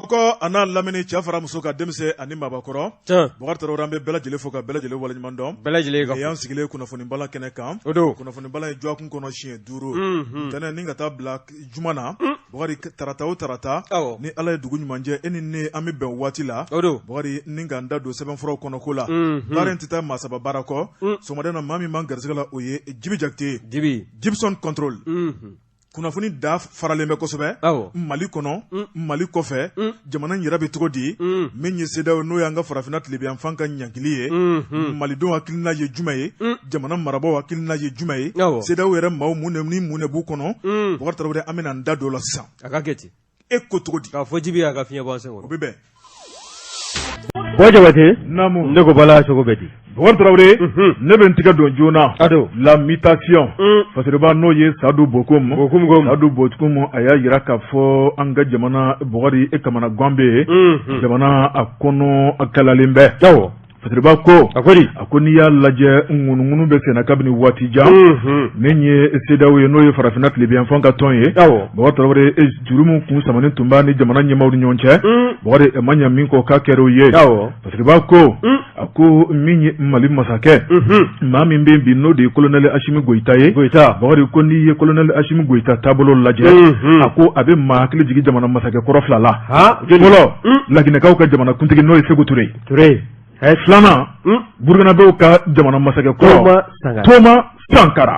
Bamakɔ a n'a lamini, cɛ fara muso kan, denmisɛn ani maabakɔrɔ, Bukari Tarawele, an bɛ bɛɛ lajɛlen fo ka bɛɛ lajɛlen waleɲuman dɔn. Bɛɛ lajɛlen ka Nin y'an sigilen kunnafoni bala kɛnɛ kan. O don. Kunnafoni bala ye dɔgɔkun kɔnɔ siɲɛ 5, ntɛnɛn ni ka taa bila juma na, Bukari, tarata o tarata, ni Ala ye dugu ɲuman jɛ, e ni ne an bɛ bɛn waati la, o don, Bukari, ni k'an da don sɛbɛnfuraw kɔnɔ ko la. Baara in tɛ taa maa saba baara kɔ. Sɔgɔmada in na, maa min b'an garisɛgɛ la, o ye Jibi Jakite ye. Jibi. Jibson Control. Kunnafoni da faralen bɛ kosɛbɛ Mali kɔnɔ, Mali kɔfɛ, jamana in yɛrɛ bɛ cogo di? Min ye CEDEAO, n'o y'an ka farafinna tilebinyanfan ka ɲangili ye, malidenw hakilina ye jumɛn ye? Jamana marabaaw hakilina ye jumɛn ye? CEDEAO yɛrɛ maaw, mun ni mun de b'u kɔnɔ? Bukari Tarawele, an bɛna an da don o la sisan. A ka kɛ ten. E ko cogo di? K'a fɔ Jibi y'a ka fiɲɛ bɔ an sen kɔrɔ. O bɛ bɛn. Bɔ Jabate. Naamu. Ne ko Bala, cogo bɛ di? Bukari Tarawele, ne bɛ n tigɛ don joona. A don. La mutation. Fasiriba, n'o ye Sadu Bokum. Bokum ko. Sadu Bokum, a y'a jira k'a fɔ an ka jamana, Bukari, e kamana gan bɛ yen. Jamana a kɔnɔ a kalalen bɛ. Awɔ. Fasiriba ko. A ko di? A ko n'i y'a lajɛ, ŋunuŋunu bɛ senna kabini waati jan. Min ye CEDEAO ye, n'o ye farafinna tilebinyanfan ka tɔn ye. Awɔ. Bukari Tarawele, juru min kun samanen tun b'a ni jamana ɲɛmaaw ni ɲɔgɔn cɛ. Bukari, a ma ɲɛ min kɔ, k'a kɛra o ye. Awɔ. Fasiriba ko, a ko min ye Mali masakɛ, maa min bɛ bi, n'o de ye colonel Asimi Goyita ye. Goyita. Bukari ko n'i ye colonel Asimi Goyita taabolo lajɛ, a ko a bɛ maa hakili jigin jamana masakɛ kɔrɔ fila la. Fɔlɔ, Laginɛkaw ka jamanakuntigi, n'o ye Seku Ture ye. Ture. Filanan, Burukinabew ka jamana masakɛ kɔrɔ, Toma Sankara.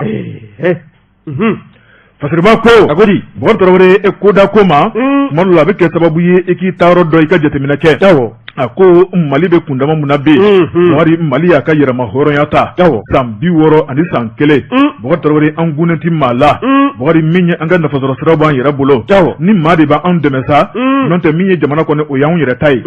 Fasiriba ko, A ko di? Bukari Tarawele, e koda ko ma, tuma dɔ la a bɛ kɛ sababu ye i k'i taayɔrɔ dɔn, i ka jateminɛ kɛ. Awɔ. A ko Mali bɛ kundama mun na bi, Bukari, Mali y'a ka yɛrɛma hɔrɔnya ta san 61. Bukari Tarawele, an gunnen tɛ maa la. Bukari, min ye an ka nafasɔrɔ siraw b'an yɛrɛ bolo. Awɔ. Ni maa de b'an dɛmɛ sa, n'o tɛ min ye jamana kɔnɔ, o y'anw yɛrɛ ta ye.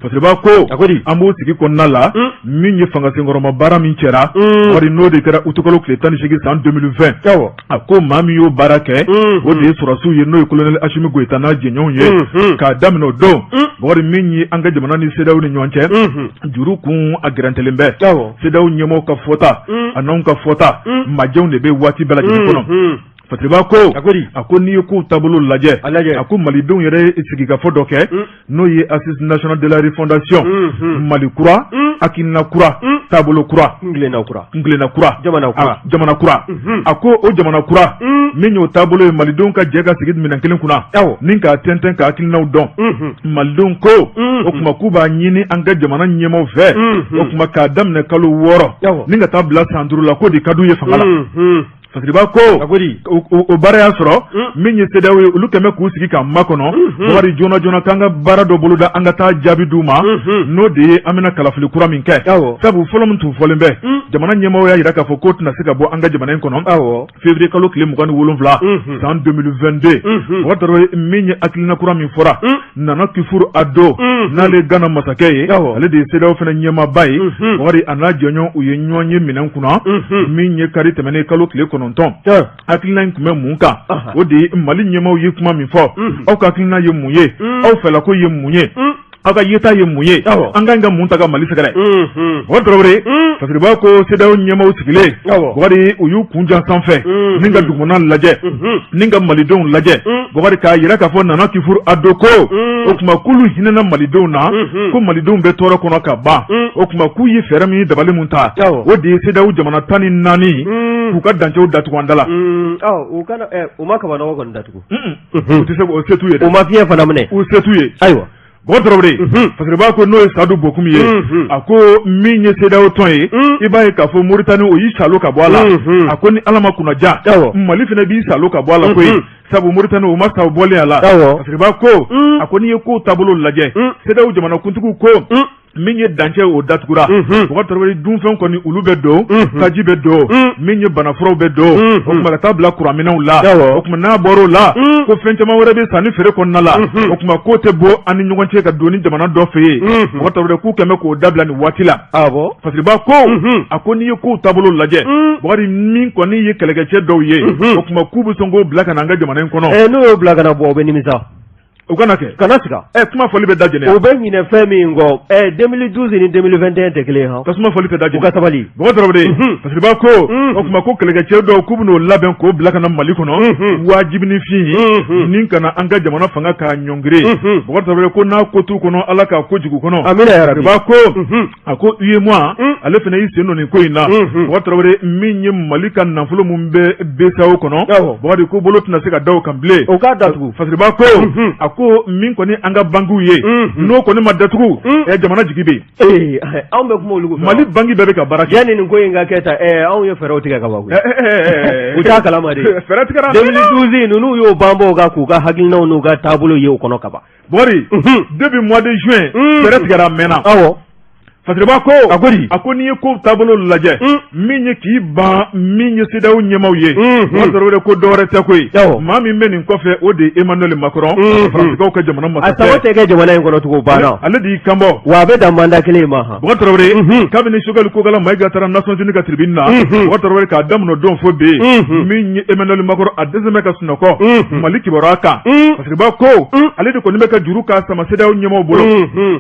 Fasiriba ko, A ko di? An b'o sigi kɔnɔna la, min ye fanga senkɔrɔma baara min kɛra, Bukari, n'o de kɛra utukalo tile 18 san 2020. Awɔ. A ko maa min y'o baara kɛ, o de ye sɔrɔdasiw ye, n'o ye colonel Asimi Goyita n'a jɛɲɔgɔnw ye. K'a daminɛ o don, Bukari, min ye an ka jamana ni CEDEAO ni ɲɔgɔn cɛ, juru kun a gɛrɛntɛlen bɛ. Awɔ. CEDEAO ɲɛmɔgɔw ka fɔta, a n'anw ka fɔta, majɛw de bɛ waati bɛɛ lajɛlen kɔnɔ. Fasiriba ko, A ko di? A ko n'i ye kow taabolo lajɛ, A lajɛ. A ko malidenw yɛrɛ ye sigikafɔ dɔ kɛ, n'o ye Assise nationale de la refondation, Mali kura, hakilina kura, taabolo kura, Kuntilenna kura. Kuntilenna kura. Jamana kura. A, jamana kura. A ko o jamana kura min y'o taabolo ye, malidenw ka jɛ ka sigi minɛn kelen kunna ni k'a tɛntɛn ka hakilinaw dɔn. Malidenw ko, o tuma k'u b'a ɲini an ka jamana ɲɛmaaw fɛ, o tuma k'a daminɛ kalo 6 ni ka taa bila san 5 la, k'o de ka d'u ye fanga la. Fasiriba ko, A ko di? O baara y'a sɔrɔ min ye CEDEAO ye, olu kɛmɛ k'u sigi k'an makɔnɔ, Bukari, joona joona k'an ka baara dɔ boloda, an ka taa jaabi d'u ma, n'o de ye an bɛna kalafili kura min kɛ. Awɔ. Sabu fɔlɔ min tun fɔlen bɛ, jamana ɲɛmaaw y'a jira k'a fɔ k'o tɛna se ka bɔ an ka jamana in kɔnɔ. Awɔ. Février kalo tile 27 san 2022, Bukari Tarawele, min ye hakilina kura min fɔra, Nana Akufo Addo, n'ale ye Gana masakɛ ye, Awɔ. ale de ye CEDEAO fana ɲɛmaaba ye, Bukari, a n'a jɛɲɔgɔn, u ye ɲɔgɔn ye minɛn kunna min ye kari tɛmɛnen kalo tile 9. Hakilina in tun bɛ mun kan? O de ye Mali ɲɛmaaw ye kuma min fɔ, aw ka hakilina ye mun ye? Aw fɛlako ye mun ye? Aw ka yeta ye mun ye? Awɔ. An ka ɲi ka mun ta ka Mali sɛgɛrɛ? Bukari Tarawele, Fasiriba ko CEDEAO ɲɛmaaw sigilen, Awɔ. Bukari, u y'u kun jan sanfɛ ni ka dugumana lajɛ ni ka malidenw lajɛ, Bukari, k'a jira k'a fɔ Nana Akufo Addo ko, o tuma k'olu hinɛna malidenw na, ko malidenw bɛ tɔɔrɔ kɔnɔ ka ban. O tuma k'u ye fɛɛrɛ min, dabali mun ta, Awɔ. o de ye CEDEAO jamana 14 k'u ka dancɛw datugu an da la. U kana u ma kabanɔgɔ kɔni datugu. U tɛ se, o se t'u ye dɛ. U ma fiɲɛ fana minɛ. U se t'u ye. Ayiwa. Bukari Tarawele, Fasiriba ko n'o ye Sadu Bokum ye, a ko min ye CEDEAO tɔn ye, i b'a ye k'a fɔ Moritani, o y'i salo ka bɔ a la. A ko ni Ala ma kunnaja, Awɔ. Mali fana b'i salo ka bɔ a la koyi, sabu Moritani, o ma sa o bɔlen a la. Awɔ. Fasiriba ko, a ko n'i ye kow taabolo lajɛ, CEDEAO jamanakuntigiw ko min ye dancɛ, o datugura. Bukari Tarawele, dunfɛn kɔni olu bɛ don, taji bɛ don, min ye banafuraw bɛ don, o tuma ka taa bila kuranminɛnw la. Awɔ. O tuma n'a bɔr'o la, ko fɛn caman wɛrɛ bɛ sanni feere kɔnɔna la, o tuma k'o tɛ bɔ an ni ɲɔgɔn cɛ ka don ni jamana dɔ fɛ yen. Bukari Tarawele, k'u kɛmɛ k'o dabila nin waati la. Awɔ. Fasiriba ko, a ko n'i ye kow taabolo lajɛ, Bukari, min kɔni ye kɛlɛkɛcɛ dɔw ye, o tuma k'u bɛ sɔn k'o bila ka na an ka jamana in kɔnɔ. N'u y'o bila ka na bɔ, o bɛ nimisa. U kana kɛ. Kana siga. Ɛ, kuma fɔli bɛ da jɛnɛ. U bɛ ɲinɛ fɛn min kɔ, ɛ, 2012 ni 2021 tɛ kelen ye han. Tasuma fɔli tɛ da jɛnɛ. U ka sabali. Bɔgɔ Tarawele, Fasiriba ko o tuma ko kɛlɛkɛcɛ dɔw k'u bɛn'o labɛn k'o bila ka na Mali kɔnɔ wajibinifin ni ka na an ka jamana fanga k'a ɲɔngiri. Bɔgɔ Tarawele ko n'a ko t'u kɔnɔ, Ala k'a ko jigin u kɔnɔ. Amina yarabi. Fasiriba ko a ko UEMOA, ale fana y'i sen don nin ko in na. Bɔgɔ Tarawele, min ye Mali ka nafolo min bɛ BCEAO kɔnɔ, Bɔgɔdi ko bolo tɛna se ka da o kan bilen. O k'a datugu. Fasiriba ko a ko min kɔni an ka bankiw ye, n'o kɔni ma datugu, jamana jigi bɛ yen. Ee, anw bɛ kuma olu fɛ. Mali banki bɛɛ bɛ ka baara kɛ. Yanni nin ko in ka kɛ tan, anw ye fɛɛrɛw tigɛ ka ban koyi. U t'a kalama de. Fɛɛrɛ tigɛra. 2012 ninnu y'o banbɔ kan k'u ka hakilinaw n'u ka taabolo ye o kɔnɔ ka ban. Bɔgɔdi, depuis mois de juin, fɛɛrɛ tigɛra a mɛnna. Fasiriba ko A ko di? A ko n'i ye ko taabolo lajɛ, min ye k'i ban min ye CEDEAO ɲɛmaaw ye, Bɔgɔ Tarawele ko dɔwɛrɛ tɛ koyi, maa min bɛ nin kɔfɛ, o de ye Emmanuel Macron, Faransikaw ka jamana A sago masakɛ. tɛ kɛ jamana in kɔnɔ tugun, o banna. Ale de y'i kanbɔ. Wa a bɛ dan mandat kelen in ma han. Bɔgɔ Tarawele, kabini Choguel Kokalla Maïga taara Nations Unies ka tribune na, Bɔgɔ Tarawele, k'a daminɛ don fo bi, min ye Emmanuel Macron, a dɛsɛ bɛ ka sunɔgɔ Mali kibaruya kan. Fasiriba ko ale de kɔni bɛ ka juru k'a sama CEDEAO ɲɛmaaw bolo,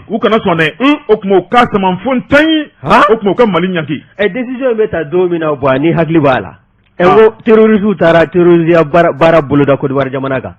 u kana sɔn dɛ. O tuma u k'a sama fo ntayi, o tuma u ka Mali ɲangi. Ɛ, décision in bɛ ta don min na, bon, ni hakili b'a la. Ɛ, ko terroristes taara terrorisme baara boloda Côte d'Ivoire jamana kan,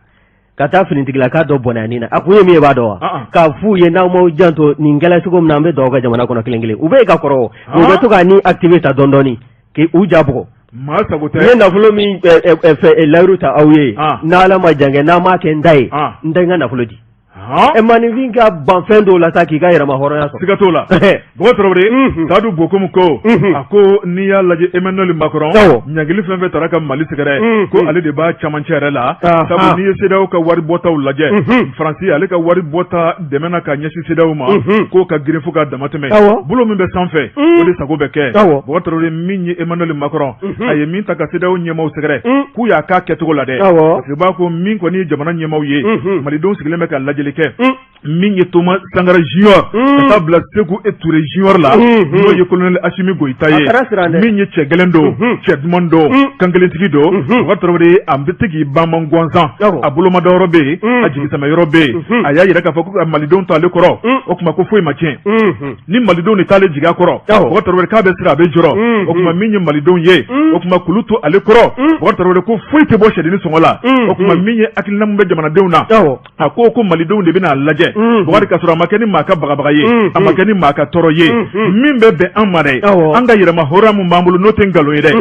ka taa finitigilaka dɔ bɔnɛ a ni na. A kun ye min ye, b'a dɔn wa? K'a f'u ye, n'aw m'aw janto nin kɛla cogo min na, an bɛ don aw ka jamana kɔnɔ kelen kelen. U bɛ yen ka kɔrɔ, u bɛ to k'a ni activé ta dɔɔni dɔɔni k'u ja bugɔ. Maa sago tɛ. N ye nafolo min fɛ layiru ta aw ye, n'Ala ma jan kɛ, n'a m'a kɛ n ta ye, n tɛ n ka nafolo di. Ɛ, maaninfin ka ban fɛn dɔw la sa k'i ka yɛrɛma hɔrɔnya sɔrɔ. Siga t'o la. Bɔgɔ Tarawele, Sadu Bokum ko a ko n'i y'a lajɛ, Emmanuel Macron, ɲangili fɛn fɛn taara ka Mali sɛgɛrɛ, ko ale de b'a camancɛ yɛrɛ la, sabu n'i ye CEDEAO ka wari bɔtaw lajɛ, Faransi ale ka wari bɔta dɛmɛ na ka ɲɛsin CEDEAO ma, k'o ka girin fo ka damatɛmɛ. Bolo min bɛ sanfɛ, o de sago bɛ kɛ. Bɔgɔ Tarawele, min ye Emmanuel Macron, a ye min ta ka CEDEAO ɲɛmaaw sɛgɛrɛ, k'u y'a k'a kɛcogo la dɛ. Parce que b'a ko min kɔni ye jamana ɲɛmaaw ye, malidenw sigilen bɛ ka lajɛli kɛ, min ye Thomas Sankara Junior ka taa bila Sékou Touré Junior la, n'o ye colonel Assimi Goïta ye, min ye cɛ gɛlɛn don, cɛ duman don, kankelentigi don. Bɔgɔ Tarawele, a bɛ se k'i banban gansan, a bolomadayɔrɔ bɛ yen, a jigisamɛyɔrɔ bɛ yen. A y'a jira k'a fɔ ko ka malidenw to ale kɔrɔ, o tuma ko foyi ma tiɲɛ. Ni malidenw de t'ale jigi kɔrɔ, Bɔgɔ Tarawele, k'a bɛ siran, a bɛ jɔrɔ. O tuma min ye malidenw ye, o tuma k'olu to ale kɔrɔ, Bɔgɔ Tarawele ko foyi tɛ bɔ sɛdennin sɔngɔ la. O tuma min ye hakilina min bɛ jamanadenw na, a ko ko malidenw de bɛna lajɛ, Bɔgɔri, ka sɔrɔ a ma kɛ ni maa ka bagabaga ye, a ma kɛ ni maa ka tɔɔrɔ ye, min bɛ bɛn an ma dɛ, an ka yɛrɛma hɔrɔnya min b'an bolo, n'o tɛ nkalon ye dɛ,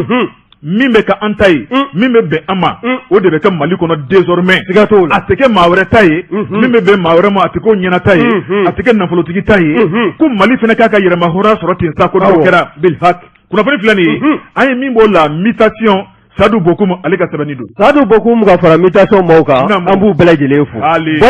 min bɛ ka an ta ye, min bɛ bɛn an ma, o de bɛ kɛ Mali kɔnɔ désormais. Siga t'o la. A tɛ kɛ maa wɛrɛ ta ye. Min bɛ bɛn maa wɛrɛ ma, a tɛ k'o ɲɛna ta ye, a tɛ kɛ nafolotigi ta ye. Ko Mali fana k'a ka yɛrɛma hɔrɔnya sɔrɔ ten sa, ko n'o kɛra. Kunnafoni filɛ nin ye, an ye min b'o la, mutation, Sadu Bokum ale ka sɛbɛnni don. Sadu Bokum ka fara mutation maaw kan, an b'u bɛɛ lajɛlen fo.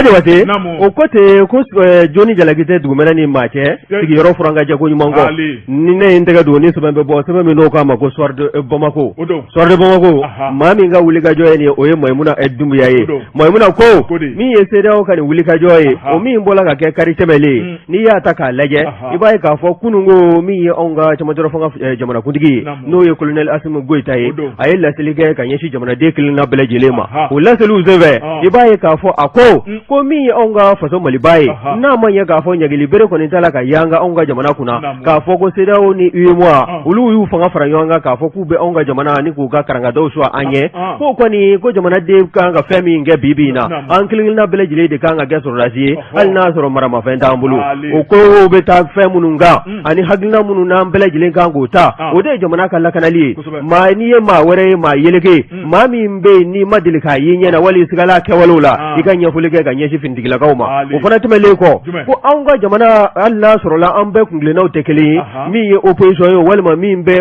Jabate, o ko ten ko jɔnni jalaki tɛ dugumɛnɛ ni maa cɛ, sigiyɔrɔ furan ka jɛ ko ɲuman kɔ. Ni ne ye n tɛgɛ don ni sɛbɛn bɛ bɔ, sɛbɛn min n'o k'a ma ko Soir de Bamako, Soir de Bamako, maa min ka wulikajɔ ye nin ye, o ye Mayimuna Dunbuya ye. Mayimuna ko min ye CEDEAO ka nin wulikajɔ ye, o min bɔra ka kɛ kari tɛmɛlen, n'i y'a ta k'a lajɛ, i b'a ye k'a fɔ kununko min ye anw ka cɛmancɛrɔ fanga jamanakuntigi ye, n'o ye colonel Assimi Goïta ye, a ye laseli kɛ ka ɲɛsin jamanaden kelenna bɛɛ lajɛlen ma. O laseliw senfɛ, i b'a ye k'a fɔ a ko ko min ye anw ka faso Maliba ye, n'a ma ɲɛ k'a fɔ ɲangili bere kɔni t'a la ka yanga anw ka jamana kunna, k'a fɔ ko CEDEAO ni UEMOA, olu y'u fanga fara ɲɔgɔn kan k'a fɔ k'u bɛ anw ka jamana ni k'u ka karangadaw su an ɲɛ, ko kɔni ko jamanaden kan ka fɛn min kɛ bi bi in na, an kelenkelenna bɛɛ lajɛlen de kan ka kɛ sɔrɔdasi ye, hali n'a sɔrɔ maramafɛn t'an bolo. O ko bɛ taa fɛn minnu kan ani hakilina minnu n'an bɛɛ lajɛlen kan k'o ta, o de ye jamana ka lakanali ye. Maa n'i ye maa wɛrɛ ye, maa yeleke, maa min bɛ yen n'i ma deli k'a ye ɲɛ na wali i sigala kɛwalew la, i ka ɲɛfɔli kɛ ka ɲɛsin finitigilakaw ma. O fana tɛmɛnlen kɔ, ko anw ka jamana, hali n'a sɔrɔla an bɛɛ kuntilennaw tɛ kelen ye, min ye opposition ye walima min bɛ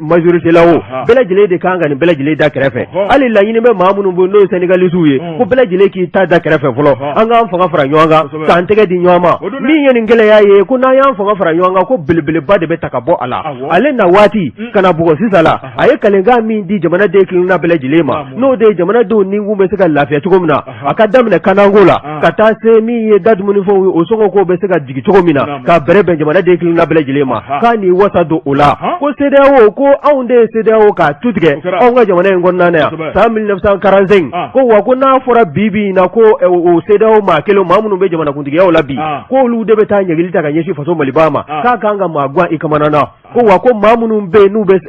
majorité la, o bɛɛ lajɛlen de kan ka nin bɛɛ lajɛlen da kɛrɛfɛ. Hali laɲini bɛ maa minnu bolo, n'o ye syndicalistes ye, ko bɛɛ lajɛlen k'i ta da kɛrɛfɛ fɔlɔ, an k'an fanga fara ɲɔgɔn kan k'an tɛgɛ di ɲɔgɔn ma. Min ye nin gɛlɛya ye, ko n'an y'an fanga fara ɲɔgɔn kan, ko belebeleba de bɛ ta ka bɔ a la. Ale na waati ka na bugɔ sisan la, a ye kalenkan min di jamana jamanaden kelenna bɛɛ lajɛlen ma, n'o de ye jamanadenw nikun bɛ se ka lafiya cogo min na, a ka daminɛ kanako la ka taa se min ye da dumunifɛnw ye, o sɔngɔ ko bɛ se ka jigin cogo min na ka bɛrɛ bɛn jamanaden kelenna bɛɛ lajɛlen ma, k'a n'i wasa don o la. Ko CEDEAO, ko anw de ye CEDEAO k'a tu tigɛ anw ka jamana in kɔnɔna na yan san 1945. Ko wa ko n'a fɔra bi bi in na ko o CEDEAO maa kelen, maa minnu bɛ jamanakuntigiyaw la bi, ko olu de bɛ taa ɲangili ta ka ɲɛsin faso Maliba ma, k'a kan ka maa gan i kamana na. Ko wa ko maa minnu bɛ yen n'u bɛ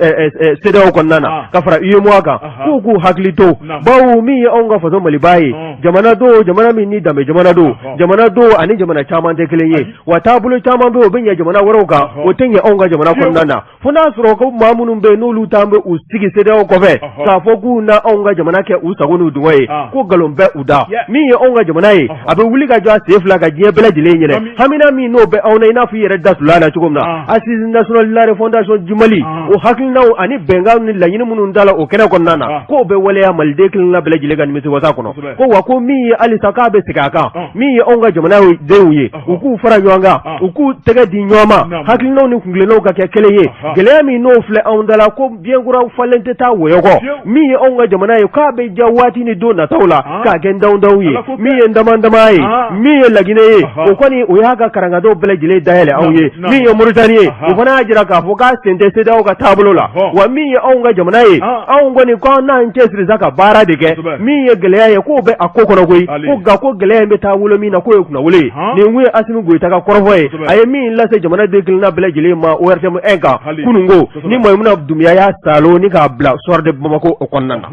CEDEAO kɔnɔna na ka fara UEMOA kan, k'u k'u hakili to, bawo min ye anw ka faso Maliba ye, jamana don, jamana min ni danbe jamana don, jamana don ani jamana caman tɛ kelen ye. Wa taabolo caman bɛ, o bɛ ɲɛ jamana wɛrɛw kan, o tɛ ɲɛ anw ka jamana kɔnɔna na, fo n'a sɔrɔ ko maa minnu bɛ yen n'olu t'an bɛ u sigi CEDEAO kɔfɛ k'a fɔ k'u na anw ka jamana kɛ u sago n'u dungɔ ye, ko nkalon bɛ u da. Min ye anw ka jamana ye, a bɛ wuli ka jɔ a sen fila ka diɲɛ bɛɛ lajɛlen ɲɛna. Hamina min n'o bɛ anw na, i n'a fɔ i yɛrɛ da tula la cogo min na, Assise nationale de la refondation du Mali, o hakilinaw ani bɛnkan ni laɲini minnu dala o kɛnɛ kɔnɔna na, k'o bɛ waleya maliden kelenna bɛɛ lajɛlen ka nimisiwasa kɔnɔ. Ko wa ko min ye halisa k'a bɛ segin a kan, min ye anw ka jamana denw ye, u k'u fara ɲɔgɔn kan, u k'u tɛgɛ di ɲɔgɔn ma, hakilinaw ni kuntilennaw ka kɛ kelen ye. Gɛlɛya min n'o filɛ anw da la, ko biɲɛkura falen tɛ taa wɔyɔ kɔ. Min ye anw ka jamana ye, k'a bɛ diya waati ni don nataw la k'a kɛ ndaw ye. Min ye dama dama ye, min ye Laginɛ ye, o kɔni o y'a ka karangadenw bɛɛ lajɛlen dayɛlɛ anw ye. Min ye Moritani ye, o fana y'a jira k'a fɔ k'a sen tɛ CEDEAO ka taabolo la. Wa min ye anw ka jamana ye, anw kɔni ko an n'an cɛsiri sa ka baara de kɛ. Min ye gɛlɛya ye, k'o bɛ a ko kɔnɔ koyi, ko nka ko gɛlɛya in bɛ taa wolo min na, k'o ye kunnawolo ye. Nin kun ye Asimi Goyita ka kɔrɔfɔ ye, a ye min lase jamanaden kelenna bɛɛ lajɛlen ma ORTM 1 kan kununko, ni Mayimuna Dunbiya y'a saalo ni k'a bila Soir de Bamako o kɔnɔna na.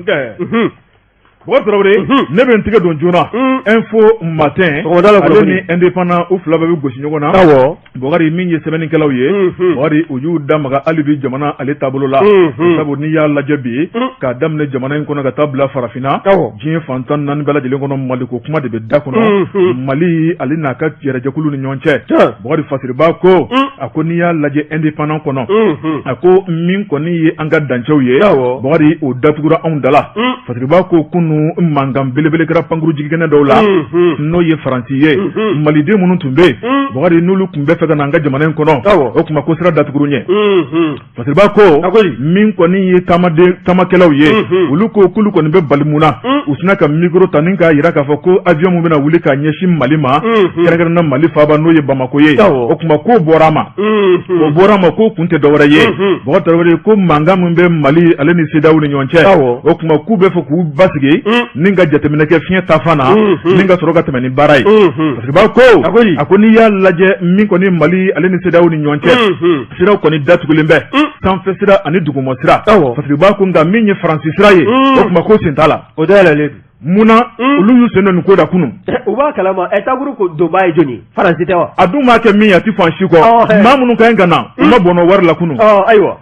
Bɔkari Tarawele, ne bɛ n tɛgɛ don joona Info Matin ale ni Indépendant, u fila bɛɛ bɛ gosi ɲɔgɔn na. Bɔkari, min ye sɛbɛnnikɛlaw ye, Bɔkari, u y'u da maga hali bi jamana ale taabolo la, sabu n'i y'a lajɛ bi, k'a daminɛ jamana in kɔnɔ ka taa bila farafinna, diɲɛ fan 14 bɛɛ lajɛlen kɔnɔ, Maliko kuma de bɛ da kɔnɔ, Mali ale n'a ka yɛrɛjɛkulu ni ɲɔgɔn cɛ. Bɔkari, Fasiriba ko, a ko n'i y'a lajɛ Indépendant kɔnɔ, a ko min kɔni ye an ka dancɛw ye, Bɔkari, o datugura anw da la. Fasiriba ko kunun mankan belebele kɛra pankuru jigikɛnɛ dɔw la, n'o ye Faransi ye. Maliden minnu tun bɛ yen, Bɔkari, n'olu tun bɛ fɛ ka na an ka jamana in kɔnɔ, o tuma ko sira datugur'u ɲɛ. Fasiriba ko min kɔni ye taamakɛlaw ye, olu ko k'olu kɔni bɛ bali mun na? U sinna ka micro ta ni k'a jira k'a fɔ ko avion min bɛna wuli k'a ɲɛsin Mali ma, kɛrɛnkɛrɛnnenya Mali faaba n'o ye Bamakɔ ye, o tuma k'o bɔra a ma, o bɔra a ma. K'o kun tɛ dɔwɛrɛ ye, Bɔkari Tarawele, ko mankan min bɛ Mali ale ni CEDEAO ni ɲɔgɔn cɛ, o tuma k'u bɛ fɛ k'u basigi ni ka jateminɛ kɛ fiɲɛ taafan na ni ka sɔrɔ ka tɛmɛ ni baara ye. Fasiriba ko, a ko n'i y'a lajɛ, min kɔni Mali ale ni CEDEAO ni ɲɔgɔn cɛ, siraw kɔni datugulen bɛ, sanfɛ sira ani duguma sira. Fasiriba ko nka min ye Faransi sira ye, o tuma ko sen t'a la. O dayɛlɛlen don. Munna olu y'u sen don nin ko da kunun? U b'a kalama. Ɛ, takuru ko donbaa ye jɔni? Faransi tɛ wa? A dun b'a kɛ min ye, a tɛ fan si kɔ. Maa minnu ka ɲi ka na, u ma bɔnɔ wari la kunun. Ayiwa.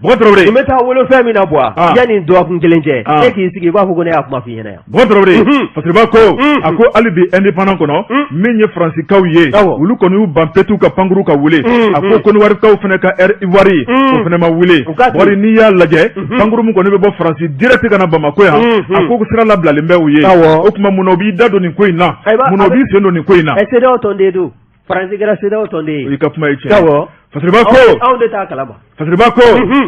Bɔkari Tarawele. Nin bɛ taa wolo fɛn min na bɔ, yanni dɔgɔkun kelen cɛ, e k'i sigi i b'a fɔ ko ne y'a kuma f'i ɲɛna yan. Bɔkari Tarawele, Fasiriba ko, a ko hali bi Indépendant kɔnɔ, min ye Faransikaw ye, olu kɔni y'u ban petu ka pankuru ka wuli. A ko Kɔdiwarikaw fana ka Air Ivoire, o fana ma wuli. Bɔkari, n'i y'a lajɛ, pankuru min kɔni bɛ bɔ Faransi direct ka na Bamakɔ yan, a ko sira labilalen bɛ u ye. O tuma mun na u b'i da don nin ko in na? Mun na u b'i sen don nin ko in na? CEDEAO tɔnden don. Faransi kɛra CEDEAO tɔnden ye. I ka kuma ye tiɲɛ ye. Fasiriba ko, anw de t'a kalama. Fasiriba ko,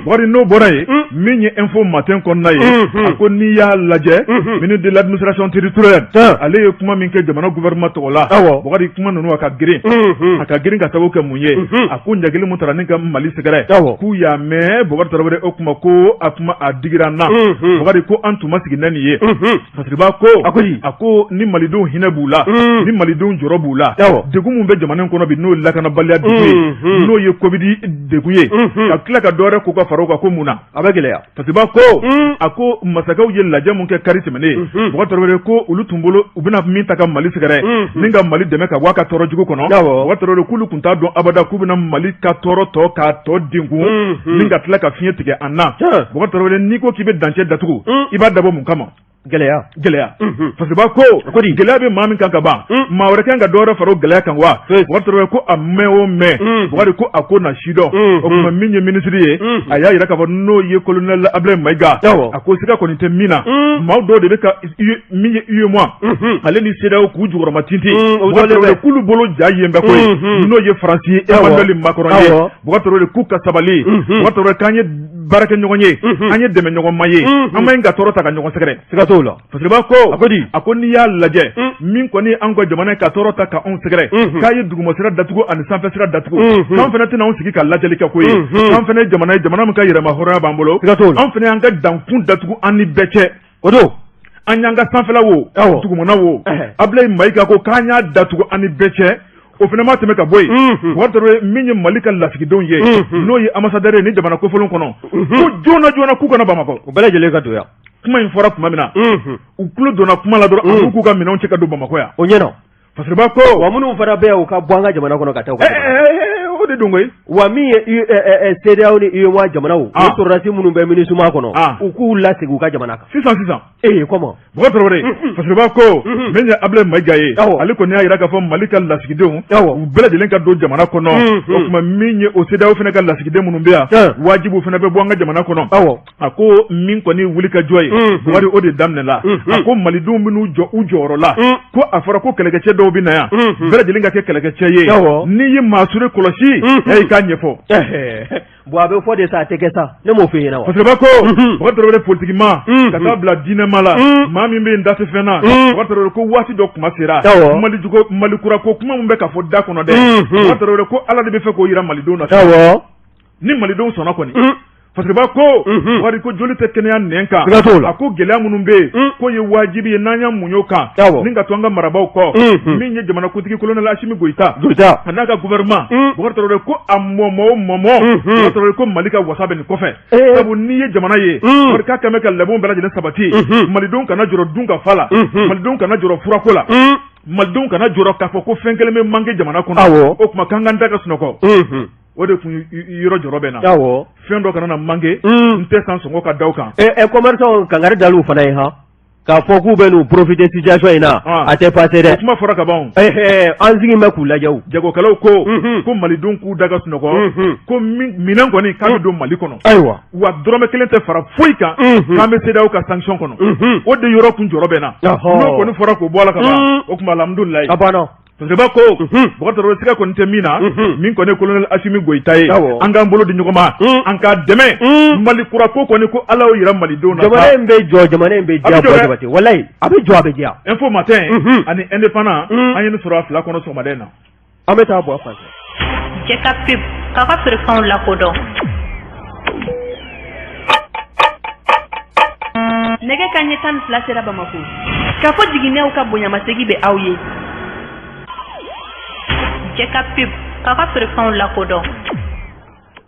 Bɔkari, n'o bɔra yen, min ye Info Matin kɔnɔna ye, a ko n'i y'a lajɛ, ministre de l'administration territoriale, ale ye kuma min kɛ jamana gouvernement tɔgɔ la, Bɔkari, kuma ninnu a ka girin, a ka girin ka sababu kɛ mun ye? A ko ɲagili min taara ni ka Mali sɛgɛrɛ, k'u y'a mɛn, Bɔkari Tarawele, o kuma ko a kuma a digira an na. Bɔkari ko an tun ma sigi n'a nin ye. Fasiriba ko, a ko ni malidenw hinɛ b'u la, ni malidenw jɔrɔ b'u la, degun min bɛ jamana in kɔnɔ bi, n'o ye lakanabaliya degun ye, n'o ye Covid degun ye, ka tila ka dɔwɛrɛ ko ka fara o kan, ko mun na? A bɛ gɛlɛya. Fasiriba ko, a ko masakɛw ye lajɛ mun kɛ kari tɛmɛnen, Bɔkari Tarawele, ko olu tun bolo u bɛna min ta ka Mali sɛgɛrɛ ni ka Mali dɛmɛ ka bɔ a ka tɔɔrɔ jugu kɔnɔ, Bɔkari Tarawele, k'olu tun t'a dɔn abada k'u bɛna Mali ka tɔɔrɔ tɔ k'a tɔ degun ni ka tila ka fiɲɛ tigɛ an na. Bɔkari Tarawele, n'i ko k'i bɛ dancɛ datugu, i b'a dabɔ mun kama? Gɛlɛya gɛlɛya Fasiriba ko gɛlɛya bɛ maa min kan ka ban maa wɛrɛ kan ka dɔ wɛrɛ fara o gɛlɛya kan wa Bubakari Tarawele ko a mɛn o mɛn Bubakari ko a ko na sidɔn o tuma min ye minisiri ye a y'a jira k'a fɔ n'o ye colonel Abdoulaye Mayiga a ko siga kɔni tɛ min na maa dɔw de bɛ ka min ye UEMOA ale ni CEDEAO k'u jukɔrɔma tintin k'olu bolo ja yen bɛ koyi n'o ye Faransi ye Emmanuel Macron ye Bubakari Tarawele k'u ka sabali Bubakari Tarawele k'an ye baarakɛɲɔgɔn ye an ye dɛmɛɲɔgɔnma ye an man ɲi ka tɔɔrɔ ta ka ɲɔgɔn sɛgɛrɛ siga t'o la Fasiriba ko a ko di a ko n'i y'a lajɛ min kɔni an ka jamana ka tɔɔrɔ ta ka anw sɛgɛrɛ k'a ye dugumasira datugu ani sanfɛsira datugu k'an fana tɛna anw sigi ka lajɛli kɛ koyi k'an fana ye jamana ye jamana min ka yɛrɛma hɔrɔnya b'an bolo siga t'o la an fana y'an ka dankun datugu an ni bɛɛ cɛ o don an y'an ka sanfɛla wo dugumana wo Abdoulaye Mayiga ko k'an y'a datugu an ni bɛɛ cɛ o fana ma tɛmɛ ka bɔ yen Bubakari Tarawele min ye Mali ka lasigidenw ye n'o ye ambassadeur ye ni jamana kofɔlen kɔnɔ ko joona joona k'u ka na Bamakɔ u bɛɛ lajɛlen ka don yan kuma in fɔra tuma min na u tulo donna kuma la dɔrɔn k'u ka minɛnw cɛ ka don Bamakɔ yan o ɲɛna Fasiriba ko wa minnu fana bɛ yan u ka bɔ an ka jamana kɔnɔ ka taa o de don koyi wa min ye CEDEAO ni UEMOA jamanaw o sɔrɔdasi minnu bɛ MINUSMA kɔnɔ u k'u lasegin u ka jamana kan sisan sisan ee comment Bubakari Tarawele Fasiriba ko min ye Abdoulaye Mayiga ye ale kɔni y'a jira k'a fɔ Mali ka lasigidenw u bɛɛ lajɛlen ka don jamana kɔnɔ o tuma min ye o CEDEAO fana ka lasigiden minnu bɛ yan wajibi fana bɛ bɔ an ka jamana kɔnɔ a ko min kɔni wuli ka jɔ ye Bubakari o de daminɛla a ko malidenw bɛn'u jɔ u jɔyɔrɔ la ko a fɔra ko kɛlɛkɛcɛ dɔw bɛ na yan bɛɛ lajɛlen ka kɛ kɛlɛkɛcɛ ye n'i ye maa sure kɔlɔsi i k'a ɲɛfɔ bon a bɛ fɔ de sa a tɛ kɛ sa ne m'o f'i ɲɛna wa Fasiriba ko Bubakari Tarawele politikima ka taa bila diinɛma la maa min bɛ yen da tɛ fɛn na Bubakari Tarawele ko waati dɔ kuma sera Mali jugu Mali kura ko kuma min bɛ ka fɔ da kɔnɔ dɛ Bubakari Tarawele ko Ala de bɛ fɛ k'o jira malidenw na ni malidenw sɔnna kɔni Fasiriba ko Bubakari ko joli tɛ kɛnɛya nɛn kan a ko gɛlɛya minnu bɛ yen k'o ye wajibi ye n'an y'an muɲu o kan ni ka to an ka marabaaw kɔ min ye jamanakuntigi colonel Asimi Goyita a n'a ka gouvernement Bubakari Tarawele ko a mɔmɔ o mɔmɔ Bubakari Tarawele ko Mali ka wasa bɛ nin kɔfɛ sabu n'i ye jamana ye Bubakari k'a kɛn bɛ ka labɛnw bɛɛ lajɛlen sabati malidenw kana jɔrɔ dun ka fa la malidenw kana jɔrɔ furako la malidenw kana jɔrɔ k'a fɔ ko fɛn kelen bɛ manquer jamana kɔnɔ o tuma k'an k'an da ka sunɔgɔ o de tun yɔrɔ jɔrɔ bɛ n na fɛn dɔ kana na manquer n tɛ san sɔngɔ ka da kan ɛ commerçant kangari dal'u fana ye han k'a fɔ k'u bɛ n'u profiter situation in na a tɛ passer dɛ kuma fɔra ka ban an sigi bɛ k'u lajɛ jagokɛlaw ko ko malidenw k'u da ka sunɔgɔ ko minɛn kɔni k'a bɛ don mali kɔnɔ ayiwa wa dɔrɔmɛ kelen tɛ fara foyi kan k'an bɛ CEDEAO ka sanction kɔnɔ o de yɔrɔ kun jɔrɔ bɛ n na n'o kɔni fɔra k'o bɔ a la ka ban o tuma alhamdulilayi a banna Fasiriba ko Bubakari Tarawele siga kɔni tɛ min na min kɔni ye colonel Asimi Goyita ye an k'an bolo di ɲɔgɔn ma an k'a dɛmɛ Mali kura ko kɔni ko Ala y'o jira malidenw na jamana in bɛ jɔ jamana in bɛ diya Jabate walayi a bɛ jɔ a bɛ diya Info Matin ani Indépendant an ye nin sɔrɔ a fila kɔnɔ sɔgɔmada in na an bɛ taa bɔ fan fɛ Jɛ ka pub k'a ka feerefɛnw lakodɔn Nɛgɛ kanɲɛ 12 sera Bamakɔ k'a fɔ jiginɛw ka bonyamasegin bɛ aw ye Jɛ ka pub k'a ka feerefɛnw lakodɔn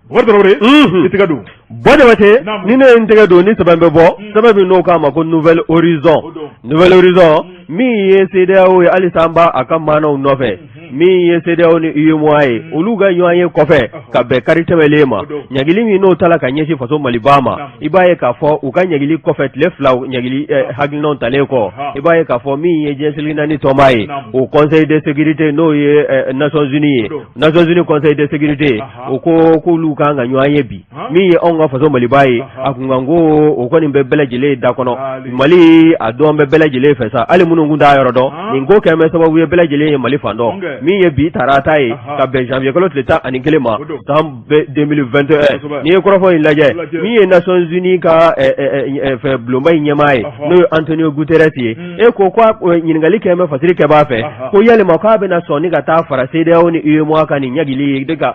Bubakari Tarawele i tɛgɛ don Bɔ Jabate ni ne ye n tɛgɛ don ni sɛbɛn bɛ bɔ sɛbɛn min n'o k'a ma ko Nouvel Horizon Nouvel Horizon min ye CEDEAO ye halisa an b'a a ka maanaw nɔfɛ min ye CEDEAO ni UEMOA ye olu ka ɲɔgɔn ye kɔfɛ ka bɛn kari tɛmɛlen ma ɲangili min n'o tala ka ɲɛsin faso Maliba ma i b'a ye k'a fɔ u ka ɲangili kɔfɛ tile fila ɲangili hakilinaw talen kɔ i b'a ye k'a fɔ min ye diɲɛ seleke naani tɔnba ye o Conseil de sécurité n'o ye Nations Unies ye Nations Unies Conseil de sécurité o ko k'olu kan ka ɲɔgɔn ye bi min ye anw ka faso Maliba ye a kunkanko o kɔni bɛ bɛɛ lajɛlen da kɔnɔ Mali a dɔn bɛ bɛɛ lajɛlen fɛ sa hali minnu tun t'a yɔrɔ dɔn nin ko kɛlen bɛ sababu ye bɛɛ lajɛlen ye Mali fan dɔn min ye bi tarata ye ka bɛn janvier kalo tile 11 ma san 2021 n'i ye kɔrɔfɔ in lajɛ min ye Nations Unies ka fɛ bulonba in ɲɛmaa ye n'o ye Antonio Guterres ye e ko ko ɲininkali kɛ bɛ fasiri kɛbaa fɛ ko yalima k'a bɛna sɔn ni ka taa fara CEDEAO ni UEMOA kan nin ɲangili ye de ka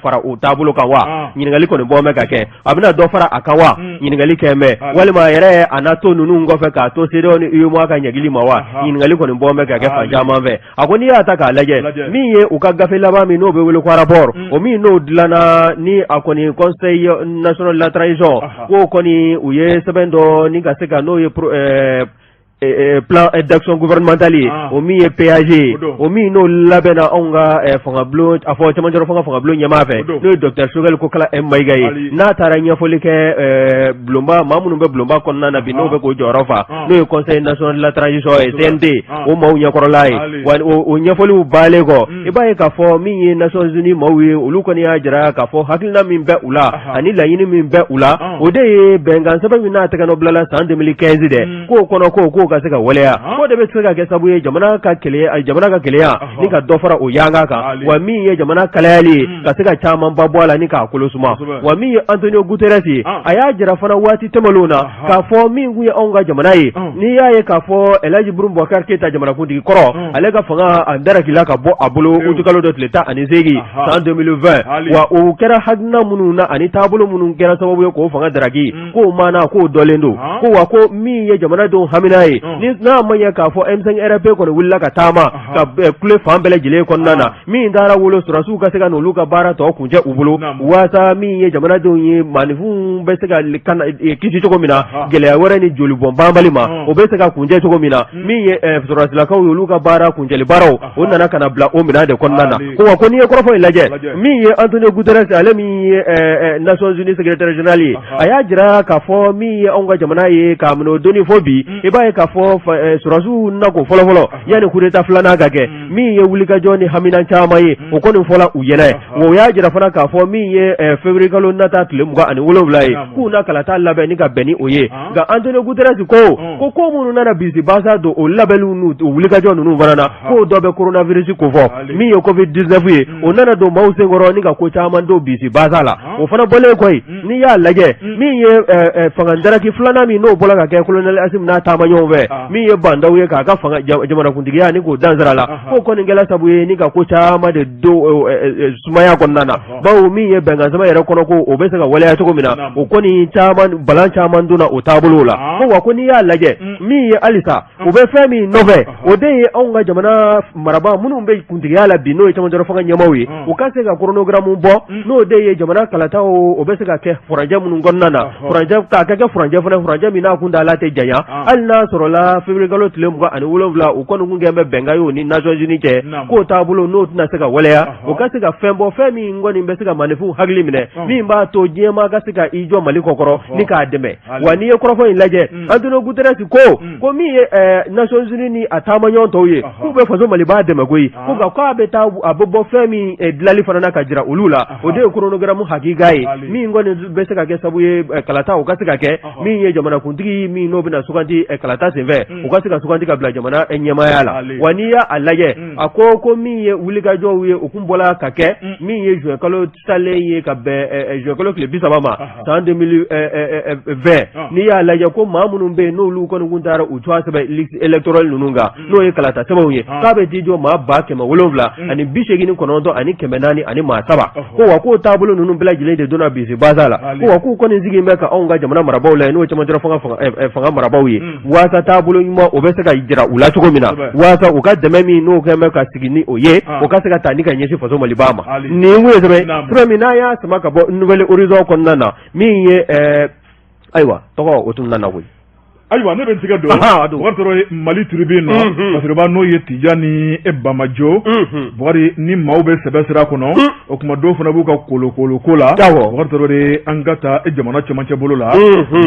fara u taabolo kan wa ɲininkali kɔni bɔ bɛ ka kɛ a bɛna dɔ fara a kan wa ɲininkali kɛ bɛ walima a yɛrɛ a na to ninnu kɔfɛ k'a to CEDEAO ni UEMOA ka ɲangili ma wa ɲininkali kɔni bɔ bɛ ka kɛ fan caman fɛ a ko n'i y'a ta k'a lajɛ min ye u ka gafe laban min n'o bɛ wele ko rapport o min n'o dilanna ni a kɔni Conseil national de la transition k'o kɔni u ye sɛbɛn dɔ ni ka se ka n'o ye Plan d'action gouvernementale ye o min ye PAG ye o min n'o labɛnna anw ka fangabulon a fɔ cɛmancɛrɔ fanga fangabulon ɲɛmaa fɛ n'o ye docteur Choguel Kokala Maïga ye n'a taara ɲɛfɔli kɛ bulonba maa minnu bɛ bulonba kɔnɔna na bi n'o bɛ k'o jɔyɔrɔ fa n'o ye conseil national de la transition ye CNT o maaw ɲɛkɔrɔla ye wa o ɲɛfɔliw baalen kɔ i b'a ye k'a fɔ min ye Nations Unies maaw ye olu kɔni y'a jira k'a fɔ hakilina min bɛ u la ani laɲini min bɛ u la o de ye bɛnkan sɛbɛn min n'a tɛgɛnɔ bilala san 2015 dɛ k'o kɔnɔ ko k'o ka se ka waleya k'o de bɛ se ka kɛ sababu ye jamana ka jamana ka kelenya ni ka dɔ fara o yanga kan wa min ye jamana kalayali ye ka se ka camanba bɔ a la ni k'a kolo suma wa min ye Antonio Guterres ye a y'a jira fana waati tɛmɛnlenw na k'a fɔ min kun ye anw ka jamana ye n'i y'a ye k'a fɔ Elhaji Ibrahim Boubacar Keita jamanakuntigi kɔrɔ ale ka fanga a darakila ka bɔ a bolo utikalo dɔ tile 18 san 2020 wa o kɛra hakilina minnu na ani taabolo minnu kɛra sababu ye k'o fanga daraki k'o maana k'o dɔlen don ko wa ko min ye jamanadenw hamina ye ni n'a ma ɲɛ k'a fɔ M5 RFP kɔni wulila ka taama ka kule fan bɛɛ lajɛlen kɔnɔna na min taara wolo sɔrɔdasiw ka se ka n'olu ka baara tɔ kuncɛ u bolo waasa min ye jamanadenw ye maaninfinw bɛ se ka kisi cogo min na gɛlɛya wɛrɛ ni jolibɔn banbali ma o bɛ se ka kuncɛ cogo min na min ye sɔrɔdasilakaw ye olu ka baara kuncɛli baaraw o nana ka na bila o minɛn de kɔnɔna na ko wa ko n'i ye kɔrɔfɔ in lajɛ min ye Antonio Guterres ale min ye Nations Unies secrétaire général ye a y'a jira k'a fɔ min ye anw ka jamana ye k'a minɛ o doni fo bi i b'a ye k'a fɔ sɔrɔdasiw nako fɔlɔfɔlɔ yanni coup d'état filanan ka kɛ min ye wulikajɔ ni hamina caman ye o kɔni fɔla u ɲɛna wa o y'a jira fana k'a fɔ min ye février kalo nata tile 27 ye k'u na kalata labɛn ni ka bɛn ni o ye nka Antonio Guterres ko ko ko minnu nana bisibasa don o labɛnniw n'u wulikajɔ ninnu fana na k'o dɔ bɛ coronavirus kofɔ min ye covid 19 ye o nana don maaw senkɔrɔ ni ka ko caman don bisibasa la o fana bɔlen kɔ yen n'i y'a lajɛ min ye fanga daraki filanan min n'o bɔra ka kɛ colonel Assimi n'a taamaɲɔgɔnw fɛ min ye Bah N'Daw ye k'a ka fanga jamanakuntigiya ni k'o dan sira la k'o kɔni kɛla sabu ye ni ka ko caman de don sumaya kɔnɔna na bawo min ye bɛnkan sɛbɛn yɛrɛ kɔnɔ ko o bɛ se ka waleya cogo min na o kɔni caman balan caman donna o taabolo la ko wa ko n'i y'a lajɛ min ye halisa u bɛ fɛn min nɔfɛ o de ye anw ka jamana marabaa minnu bɛ kuntigiya la bi n'o ye cɛmancɛrɔ fanga ɲɛmaaw ye u ka se ka chronogramme bɔ n'o de ye jamana kalataw o bɛ se ka kɛ furancɛ minnu kɔnɔna na furancɛ k'a kɛ furancɛ fana furancɛ min n'a kuntaala tɛ janya hali n'a sɔrɔla février kalo tile 27 u kɔni kun kɛlen bɛ bɛnkan ye o ni Nations Unies cɛ k'o taabolo n'o tɛna se ka waleya o ka se ka fɛn bɔ fɛn min kɔni bɛ se ka maaninfinw hakili minɛ min b'a to diɲɛmaa ka se ka i jɔ Mali kɔkɔrɔ ni k'a dɛmɛ wa n'i ye kɔrɔfɔ in lajɛ Antonio Guterres ko ko min ye Nations Unies ni a taamaɲɔgɔn tɔw ye k'u bɛ faso Maliba dɛmɛ koyi ko nka k'a bɛ taa a bɛ bɔ fɛn min dilali fana na ka jira olu la o de ye chronogramme hakika ye min kɔni bɛ se ka kɛ sababu ye kalata o ka se ka kɛ min ye jamanakuntigi min n'o bɛna sugandi kalata senfɛ u ka se ka sugandi ka bila jamana ɲɛmaaya la wa n'i y'a lajɛ a ko ko min ye wulikajɔw ye o kun bɔra ka kɛ min ye juin kalo salen ye ka bɛn juin kalo tile 30 ma san 2020 n'i y'a lajɛ ko maa minnu bɛ yen n'olu kɔni kun taara u tɔgɔ sɛbɛn liste électorale ninnu kan n'o ye kalata sɛbɛnw ye k'a bɛ t'i jɔ maa 789 400 ani maa 3 ko wa k'o taabolo ninnu bɛɛ lajɛlen de donna bisibasa la ko wa k'u kɔni sigilen bɛ ka anw ka jamana marabaaw lajɛ n'o ye cɛmancɛrɔ fanga marabaaw ye waasa taabolo ɲuman o bɛ se ka jira u la cogo min na waasa u ka dɛmɛ min n'o kɛlen bɛ ka sigi ni o ye o ka se ka taa ni ka ɲɛsin faso Maliba ma nin kun ye sɛbɛn min n'a y'a sama ka bɔ Nouvel Horizon kɔnɔna na min ye ayiwa tɔgɔ o tun nana koyi. Ayiwa ne bɛ n tɛgɛ don Bukari Tarawele Mali Tribune nɔ Fasiriba n'o ye Tijani Bamajo Bukari ni maaw bɛ sɛbɛ sira kɔnɔ o tuma dɔw fana b'u ka kolokolo ko la Bukari Tarawele an ka taa jamana cɛmancɛ bolo la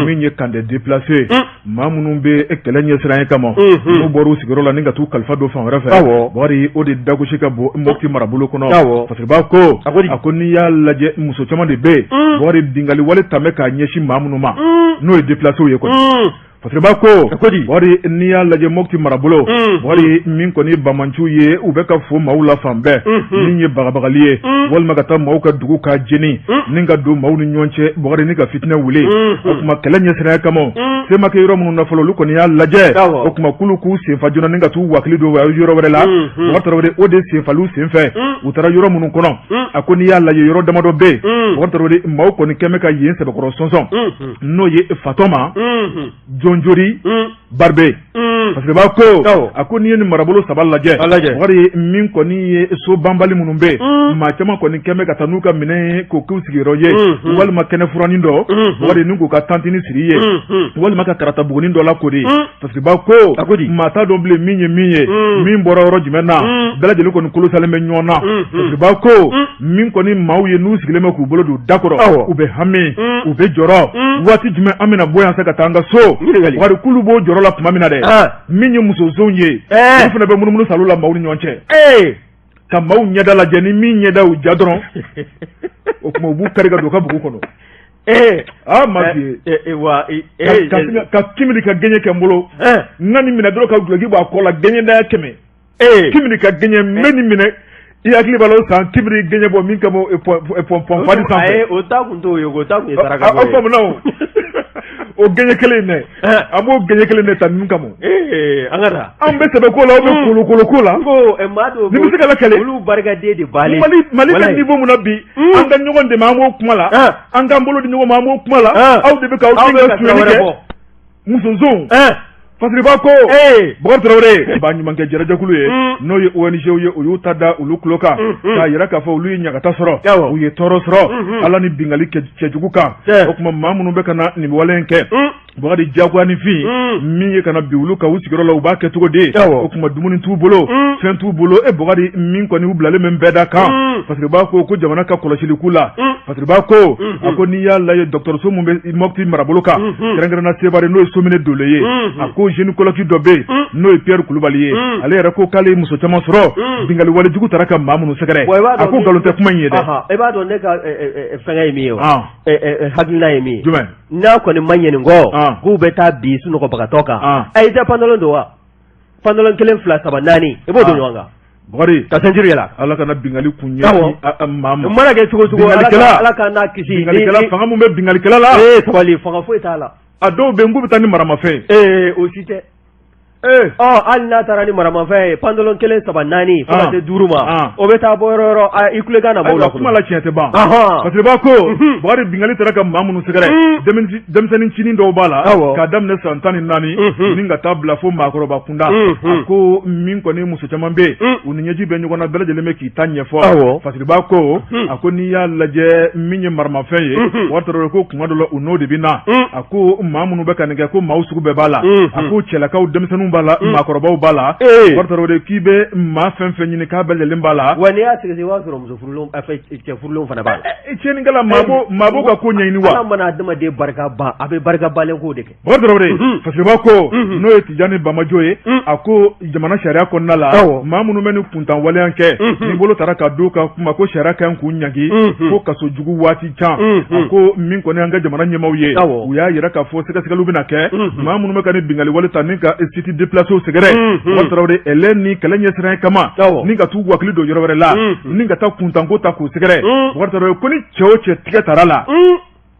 min ye camp des déplacés maa minnu bɛ kɛlɛ ɲɛsiranɲɛ kama n'u bɔra u sigiyɔrɔ la ni ka t'u kalifa don fan wɛrɛ fɛ Bukari o de dagosi ka bon Mopti marabolo kɔnɔ Fasiriba ko a ko n'i y'a lajɛ muso caman de bɛ yen Bukari binkanni wale tun bɛ k'a ɲɛsin maa minnu ma n'o ye déplacés ye kɔni Fasiriba ko Bukari n'i y'a lajɛ Mopti marabolo Bukari min kɔni banbaanciw ye u bɛ ka fo maaw la fan bɛɛ min ye bagabagali ye walima ka taa maaw ka dugu ka jeni ni ka don maaw ni ɲɔgɔn cɛ Bukari ni ka fitinɛ wuli o tuma kɛlɛ ɲɛsiranya kama se ma kɛ yɔrɔ minnu na fɔlɔ olu kɔni y'a lajɛ o tuma k'olu k'u senfa joona ni ka t'u wakili don yɔrɔ wɛrɛ la Bukari Tarawele o de senfaliw senfɛ u taara yɔrɔ minnu kɔnɔ a ko n'i y'a lajɛ yɔrɔ damadɔ bɛ yen Bukari Tarawele maaw kɔni kɛlen bɛ ka yen sɛbɛkɔrɔ sɔnsɔn n'o ye Fatɔma Jonjori Baribe Fasiriba ko a ko n'i ye nin marabolo saba lajɛ Bukari min kɔni ye so banbali minnu bɛ yen maa caman kɔni kɛlen bɛ ka taa n'u ka minɛn ye k'o k'u sigiyɔrɔ ye walima kɛnɛfuranin dɔ Bukari ni k'u ka tantini siri yen walima Walima ka karata bugunin dɔ lakori. Fasiriba ko maa t'a dɔn bilen min ye min ye, min bɔra yɔrɔ jumɛn na, bɛɛ lajɛlen kɔni kolosalen bɛ ɲɔgɔn na. Fasiriba ko min kɔni maaw ye n'u sigilen bɛ k'u bolo don da kɔrɔ, u bɛ hami, u bɛ jɔrɔ, waati jumɛn an bɛna bɔ yan sa ka taa an ka so. Bakari, k'olu b'o jɔrɔ la tuma min na dɛ, min ye musozonw ye, olu fana bɛ munumunu salo la maaw ni ɲɔgɔn cɛ ka maaw ɲɛda lajɛ. Ni min ɲɛda y'u ja dɔrɔn, o tuma u b'u kari ka don u ka bugu kɔnɔ. Ee aa, ma fi wa ka kimili ka gɛɲɛ kɛ n bolo, n ka nin minɛ dɔrɔn ka duloki bɔ a kɔ la, gɛɲɛ daya 100. Kimili ka gɛɲɛ, n bɛ nin minɛ. I hakili b'a la o san kimili gɛɲɛ bɔ min kama pɔn fadi sanfɛ. O ta kun t'o ye, o ta kun ye saraka bɔ ye. Aw faamuna o o gɛɲɛ kelen in dɛ, an b'o gɛɲɛ kelen de ta ninnu kama. An ka taa. An bɛ sɛbɛ ko la, aw bɛ kolokolo ko la. Ko maa dɔw nin bɛ se ka lakale. Olu barikaden de b'ale. Mali bɛ niveau min na bi, an ka ɲɔgɔn dɛmɛ, an b'o kuma la. An k'an bolo di ɲɔgɔn ma, an b'o kuma la. Aw de bɛ k'aw den ka sonyali kɛ. Musozonw. Fasiriba ko Bakari Tarawele, baɲumankɛ jɛrɛjɛkulu ye, n'o ye ONG ye, u y'u ta da olu tulo kan k'a jira k'a fɔ olu ye ɲagata sɔrɔ, u ye tɔɔrɔ sɔrɔ Ala ni binkanni cɛjugu kan. O tuma maa minnu bɛ ka na nin wale in kɛ, Bakari, jagoya ni fin min ye ka na bin olu kan u sigiyɔrɔ la, u b'a kɛ cogo di? O tuma dumuni t'u bolo, fɛn t'u bolo. E Bakari, min kɔni u bilalen bɛ bɛɛ da kan. Fasiriba ko jamana ka kɔlɔsili k'u la. Fasiriba ko, a ko n'i y'a lajɛ dɔgɔtɔrɔso min bɛ Mopti marabolo kan, kɛrɛnkɛrɛnna Sevare, n'o ye Somine Dole ye, a ko gynécologue dɔ bɛ yen, n'o ye Pierre Kulubali ye. Ale yɛrɛ ko k'ale ye muso caman sɔrɔ, binkanni wale jugu taara ka maa minnu sɛgɛrɛ. A ko nkalon tɛ kuma in ye dɛ. I b'a dɔn ne ka fɛngɛ ye min ye wa, hakilina ye min ye? Jumɛn? N'a kɔni ma ɲɛ nin kɔ, k'u bɛ taa bin sunɔgɔbagatɔ kan, a i tɛ pantalon don wa? Pantalon kelen, fila, saba, naani, i b'o don ɲɔgɔn kan. Bakari, ka ceinture yɛlɛ. Ala kana binkanni kun ɲɛ maa ma. Mana kɛ cogo cogo, Ala k'an n'a kisi. Binkannikɛla, fanga mun bɛ binkannikɛla la? Ee, sabali, fanga foyi t'a la. A dɔw bɛ yen k'u bɛ taa ni maramafɛn. Ee, o si tɛ. Ɔ, hali n'a taara ni maramafɛn ye, pantalon kelen, saba, naani, fo ka se duuru ma, o bɛ taa bɔ yɔrɔ yɔrɔ, i kulekan na maaw la. Kuma la tiɲɛ tɛ ban. Fasiriba ko Bakari, binkanni taara ka maa minnu sɛgɛrɛ, denmisɛnnin cinin dɔw b'a la k'a daminɛ san 14 ni ka taa bila fo maakɔrɔba kunda. A ko min kɔni muso caman bɛ yen, u ni ɲɛji bɛ ɲɔgɔn na, bɛɛ lajɛlen bɛ k'i ta ɲɛfɔ. Fasiriba ko, a ko n'i y'a lajɛ min ye maramafɛn ye, Bakari Tarawele ko kuma dɔ la u n'o de bɛ na. A ko maa minnu bɛ ka nin kɛ, ko maaw sugu bɛɛ b'a la. A ko cɛlakaw denmisɛnninw b'a la, maakɔrɔbaw b'a la. Bakari Tarawele k'i bɛ maa fɛn fɛn ɲini k'a bɛɛ lajɛlen b'a la. Wa n'i y'a sɛgɛsɛgɛ, i b'a sɔrɔ muso furulenw, cɛ furulenw fana b'a la. Tiɲɛnikɛla, maa b'o ka ko ɲɛɲini wa? Ala mana adamaden barika ban, a bɛ barika balen ko de kɛ. Bakari Tarawele, Fasiriba ko, n'o ye Tijani Bamajo ye, a ko jamana sariya kɔnɔna la, maa minnu bɛ nin kuntan waleya kɛ, ni bolo taara ka d'u kan kuma, ko sariya kan k'u ɲangi fo kaso jugu waati can. A ko min kɔni an ka jamana ɲɛmaaw ye, u y'a jira k'a fɔ sɛgɛsɛgɛliw bɛna kɛ maa minnu bɛ ka nin binkanni wale ta ni ka site déplacés sɛgɛrɛ. Bakari Tarawele, ɛlɛ ni kɛlɛ ɲɛsiran kama ni ka t'u hakili don yɔrɔ wɛrɛ la ni ka taa kuntanko ta k'u sɛgɛrɛ. Bakari Tarawele ko ni cɛ o cɛ tigɛ tara la,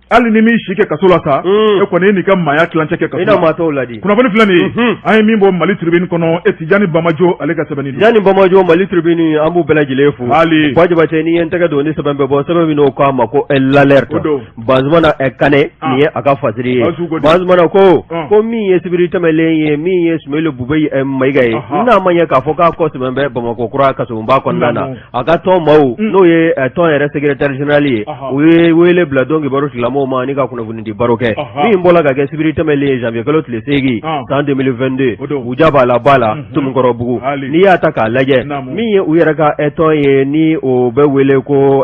hali ni m'i si kɛ kaso la sa, e kɔni e n'i ka maaya tilancɛ kɛ kaso la. I na maa tɔw ladi. Kunnafoni filɛ nin ye, an ye min bɔ Mali Tribune kɔnɔ, e Tijani Bamajo ale ka sɛbɛnni don. Tijani Bamajo, Mali Tribune, an b'u bɛɛ lajɛlen fo. Hali. Ba Jabatɛ, n'i ye n tɛgɛ don ni sɛbɛn bɛ bɔ, sɛbɛn min n'o k'a ma ko l'alerte. O don. Bazumana Kane, nin ye a ka fasiri ye. Bazumana ko min ye sibiri tɛmɛlen ye, min ye Sumeyilu Bubɛyi Mayiga ye, n'a ma ɲɛ k'a fɔ k'a kɔ sɛmɛn bɛ Bamakɔ kura kasobonba kɔnɔna na. A ka tɔn maaw, n'o ye tɔn yɛrɛ secrétaire général ye, u ye wele bila don kibaru tigilamɔgɔw ma ni ka kunnafoni di baro kɛ min bɔra ka kɛ sibiri tɛmɛlen ye, janvier kalo tile 8 san 2022, Buja b'a la ba la Tomikɔrɔbugu. N'i y'a ta k'a lajɛ, min ye u yɛrɛ ka tɔn ye, ni o bɛ wele ko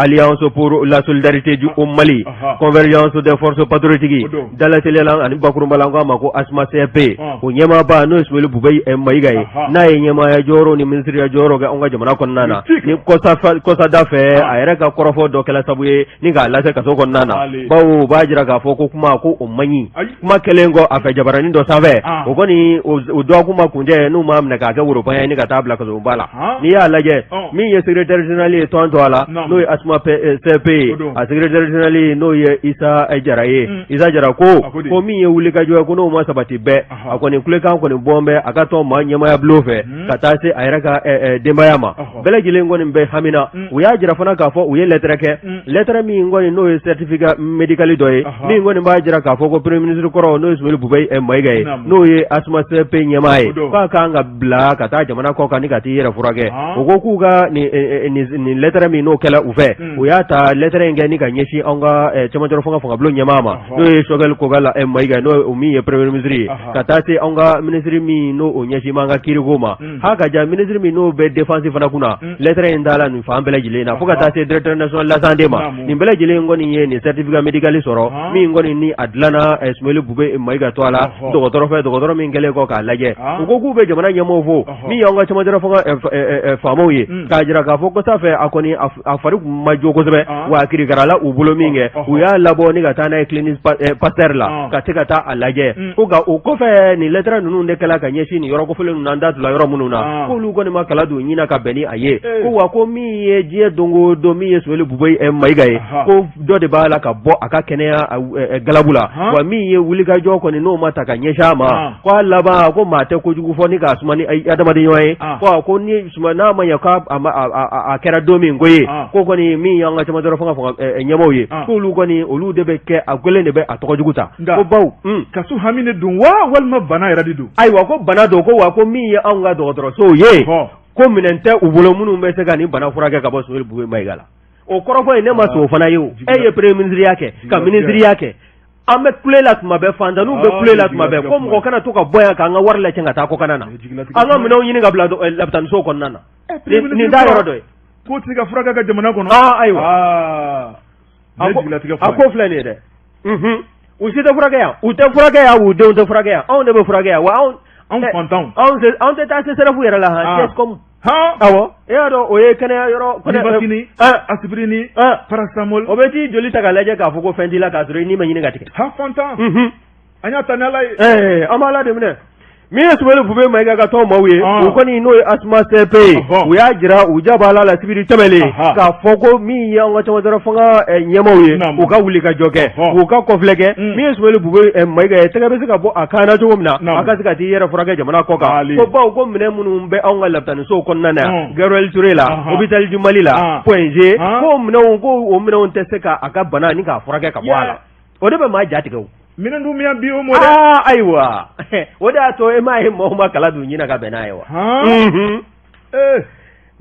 Alliance pour la solidarité du au Mali, convergence des forces patriotiques, dalateliya la ani bakurunba la, an k'a ma ko ASMA CFP, o ɲɛmaaba n'o ye Sumeyilu Bubɛyi Mayiga ye, n'a ye ɲɛmaaya jɔyɔrɔ ni minisiriya jɔyɔrɔ kɛ anw ka jamana kɔnɔna na, ni kɔsada fɛ a yɛrɛ ka kɔrɔfɔ dɔ kɛla sabu ye ni k'a lase kaso kɔnɔna na, bawo u b'a jira k'a fɔ ko kuma ko o man ɲi. Kuma kɛlen kɔ a fɛ jabaranin dɔ sanfɛ, o kɔni o dɔgɔkun ma kuncɛ n'u m'a minɛ k'a kɛ worobanya ye ni ka taa bila kasobonba la. N'i y'a lajɛ, min ye secrétaire général ye tɔn tɔgɔ la, n'o ye ASMA CFP ye, a secrétaire général ye n'o ye Isa Jara ye. Isa Jara ko min ye wulikajɔ ye, ko n'o ma sabati bɛɛ, a kɔni kulekan kɔni bɔn bɛ a ka tɔn maa ɲɛmaaya bulon fɛ ka taa se a yɛrɛ ka denbaya ma. Bɛɛ lajɛlen kɔni bɛ hamina. U y'a jira fana k'a fɔ u ye lɛtɛrɛ kɛ, lɛtɛrɛ min kɔni n'o ye certificat médical dɔ ye, min kɔni b'a jira k'a fɔ ko premier ministre kɔrɔ, n'o ye Sumeyilu Bubɛyi Mayiga ye, n'o ye ASMA CFP ɲɛmaa ye, k'a kan ka bila ka taa jamana kɔ kan ni ka t'i yɛrɛ furakɛ. O ko k'u ka nin lɛtɛrɛ min n'o kɛla u fɛ. U y'a ta lɛtɛrɛ in kɛ ni ka ɲɛsin an ka cɛmancɛrɔ fanga fangabulon ɲɛmaa ma, n'o ye Choguel Kokalla Maïga, n'o min ye premier ministre ye, ka taa se an ka minisiri min n'o o ɲɛsin b'an ka kiiriko ma, ha ka ja minisiri min n'o bɛ défense fana kunna. Lɛtɛrɛ in taala nin fan bɛɛ lajɛlen na fo ka taa se directeur national de la santé ma. Nin bɛɛ lajɛlen kɔni ye nin certificat médical sɔrɔ min kɔni ni a dilanna Soumeylou Boubèye Maïga tɔgɔ la dɔgɔtɔrɔ fɛ, dɔgɔtɔrɔ min kɛlen kɔ k'a lajɛ, u ko k'u bɛ jamana ɲɛmɔgɔw fo, min y'an ka cɛmancɛrɔ fanga faamaw ye, k'a jira k'a fɔ ko sanfɛ a kɔni a fari tun ma jo kosɛbɛ, wa a kirikarala u bolo min kɛ, u y'a labɔ ni ka taa n'a ye clinique Pasteur la ka se ka taa a lajɛ. Ko nka o kɔfɛ, nin lɛtɛrɛ ninnu de kɛla ka ɲɛsin nin yɔrɔ kofɔlen ninnu, an da tula yɔrɔ minnu na, k'olu kɔni ma kala don ɲin na ka bɛn ni a ye. Ko wa ko min ye diɲɛ don o don, min ye Soumeylou Boubèye Maïga ye, ko dɔ de b'a la ka bɔ a ka kɛnɛya galabu la, wa min ye wulikajɔ kɔni n'o ma ta ka ɲɛsin a ma, ko a laban ko maa tɛ kojugu fɔ ni k'a suma ni adamaden ɲɔgɔn ye. Ko ko ni suma n'a ma ɲɛ k'a kɛra don min ko ye, ko kɔni min y'an ka cɛmancɛrɔ fanga ɲɛmaaw ye, k'olu kɔni olu de bɛ kɛ a kelen de bɛ a tɔgɔ jugu ta. Ko baw kaso hami de don wa walima bana yɛrɛ de don? Ayiwa, ko bana don. Ko wa ko min ye anw ka dɔgɔtɔrɔsow ye, ko minɛn tɛ u bolo minnu bɛ se ka nin bana furakɛ ka bɔ Soumeylou Boubèye Maïga la. O kɔrɔfɔ in, ne ma sɔn o fana ye. O e ye premier ministre ya kɛ, ka ministre ya kɛ, an bɛ kule la tuma bɛɛ, fantanw bɛ kule la tuma bɛɛ, ko mɔgɔ kana to ka bɔ yan k'an ka wari lacɛn ka taa kɔkanna na, an ka minɛnw ɲini ka bila lapitanisow kɔnɔna na. Nin t'a yɔrɔ dɔ ye. K'o tɛ se ka furakɛ ka jamana kɔnɔ. Ayiwa, a ko filɛ nin ye dɛ, u si tɛ furakɛ yan, u tɛ furakɛ yan, u denw tɛ furakɛ yan, anw de bɛ furakɛ yan wa. Anw fantanw. Anw tɛ taa CSRéf yɛrɛ la han, comme awɔ, e y'a dɔn o ye kɛnɛya yɔrɔ. Nivaquine, aspirine, paracétamol. O bɛ t'i joli ta ka lajɛ k'a fɔ ko fɛn t'i la, k'a sɔrɔ i ni ma ɲini ka tigɛ. Ha, fantan, an y'a ta ni Ala ye. An b'Ala de minɛ. Min ye Soumeylou Boubèye Maïga ka tɔn maaw ye, u kɔni n'o ye ASMA CP ye, u y'a jira u ja b'a la sibiri tɛmɛlen k'a fɔ ko min ye an ka cɛmancɛrɔ fanga ɲɛmaaw ye, u ka wuli ka jɔ kɛ, u ka kɔfilɛ kɛ min ye Soumeylou Boubèye Maïga ye, tɛgɛ bɛ se ka bɔ a kan na cogo min na, a ka se ka t'i yɛrɛ furakɛ jamana kɔ kan. Ko baw ko minɛn minnu bɛ anw ka lapitanisow kɔnɔna na yan, Gabriel Touré la, hôpital du Mali la, Point G, ko minɛnw, ko o minɛnw tɛ se ka a ka bana ni k'a furakɛ ka bɔ a la. O de bɛ maa ja tigɛ o. Minɛn dun miyan bi o mɔ dɛ. Aa ayiwa, o de y'a to e m'a ye maaw ma kala don ɲin na ka bɛn n'a ye wa.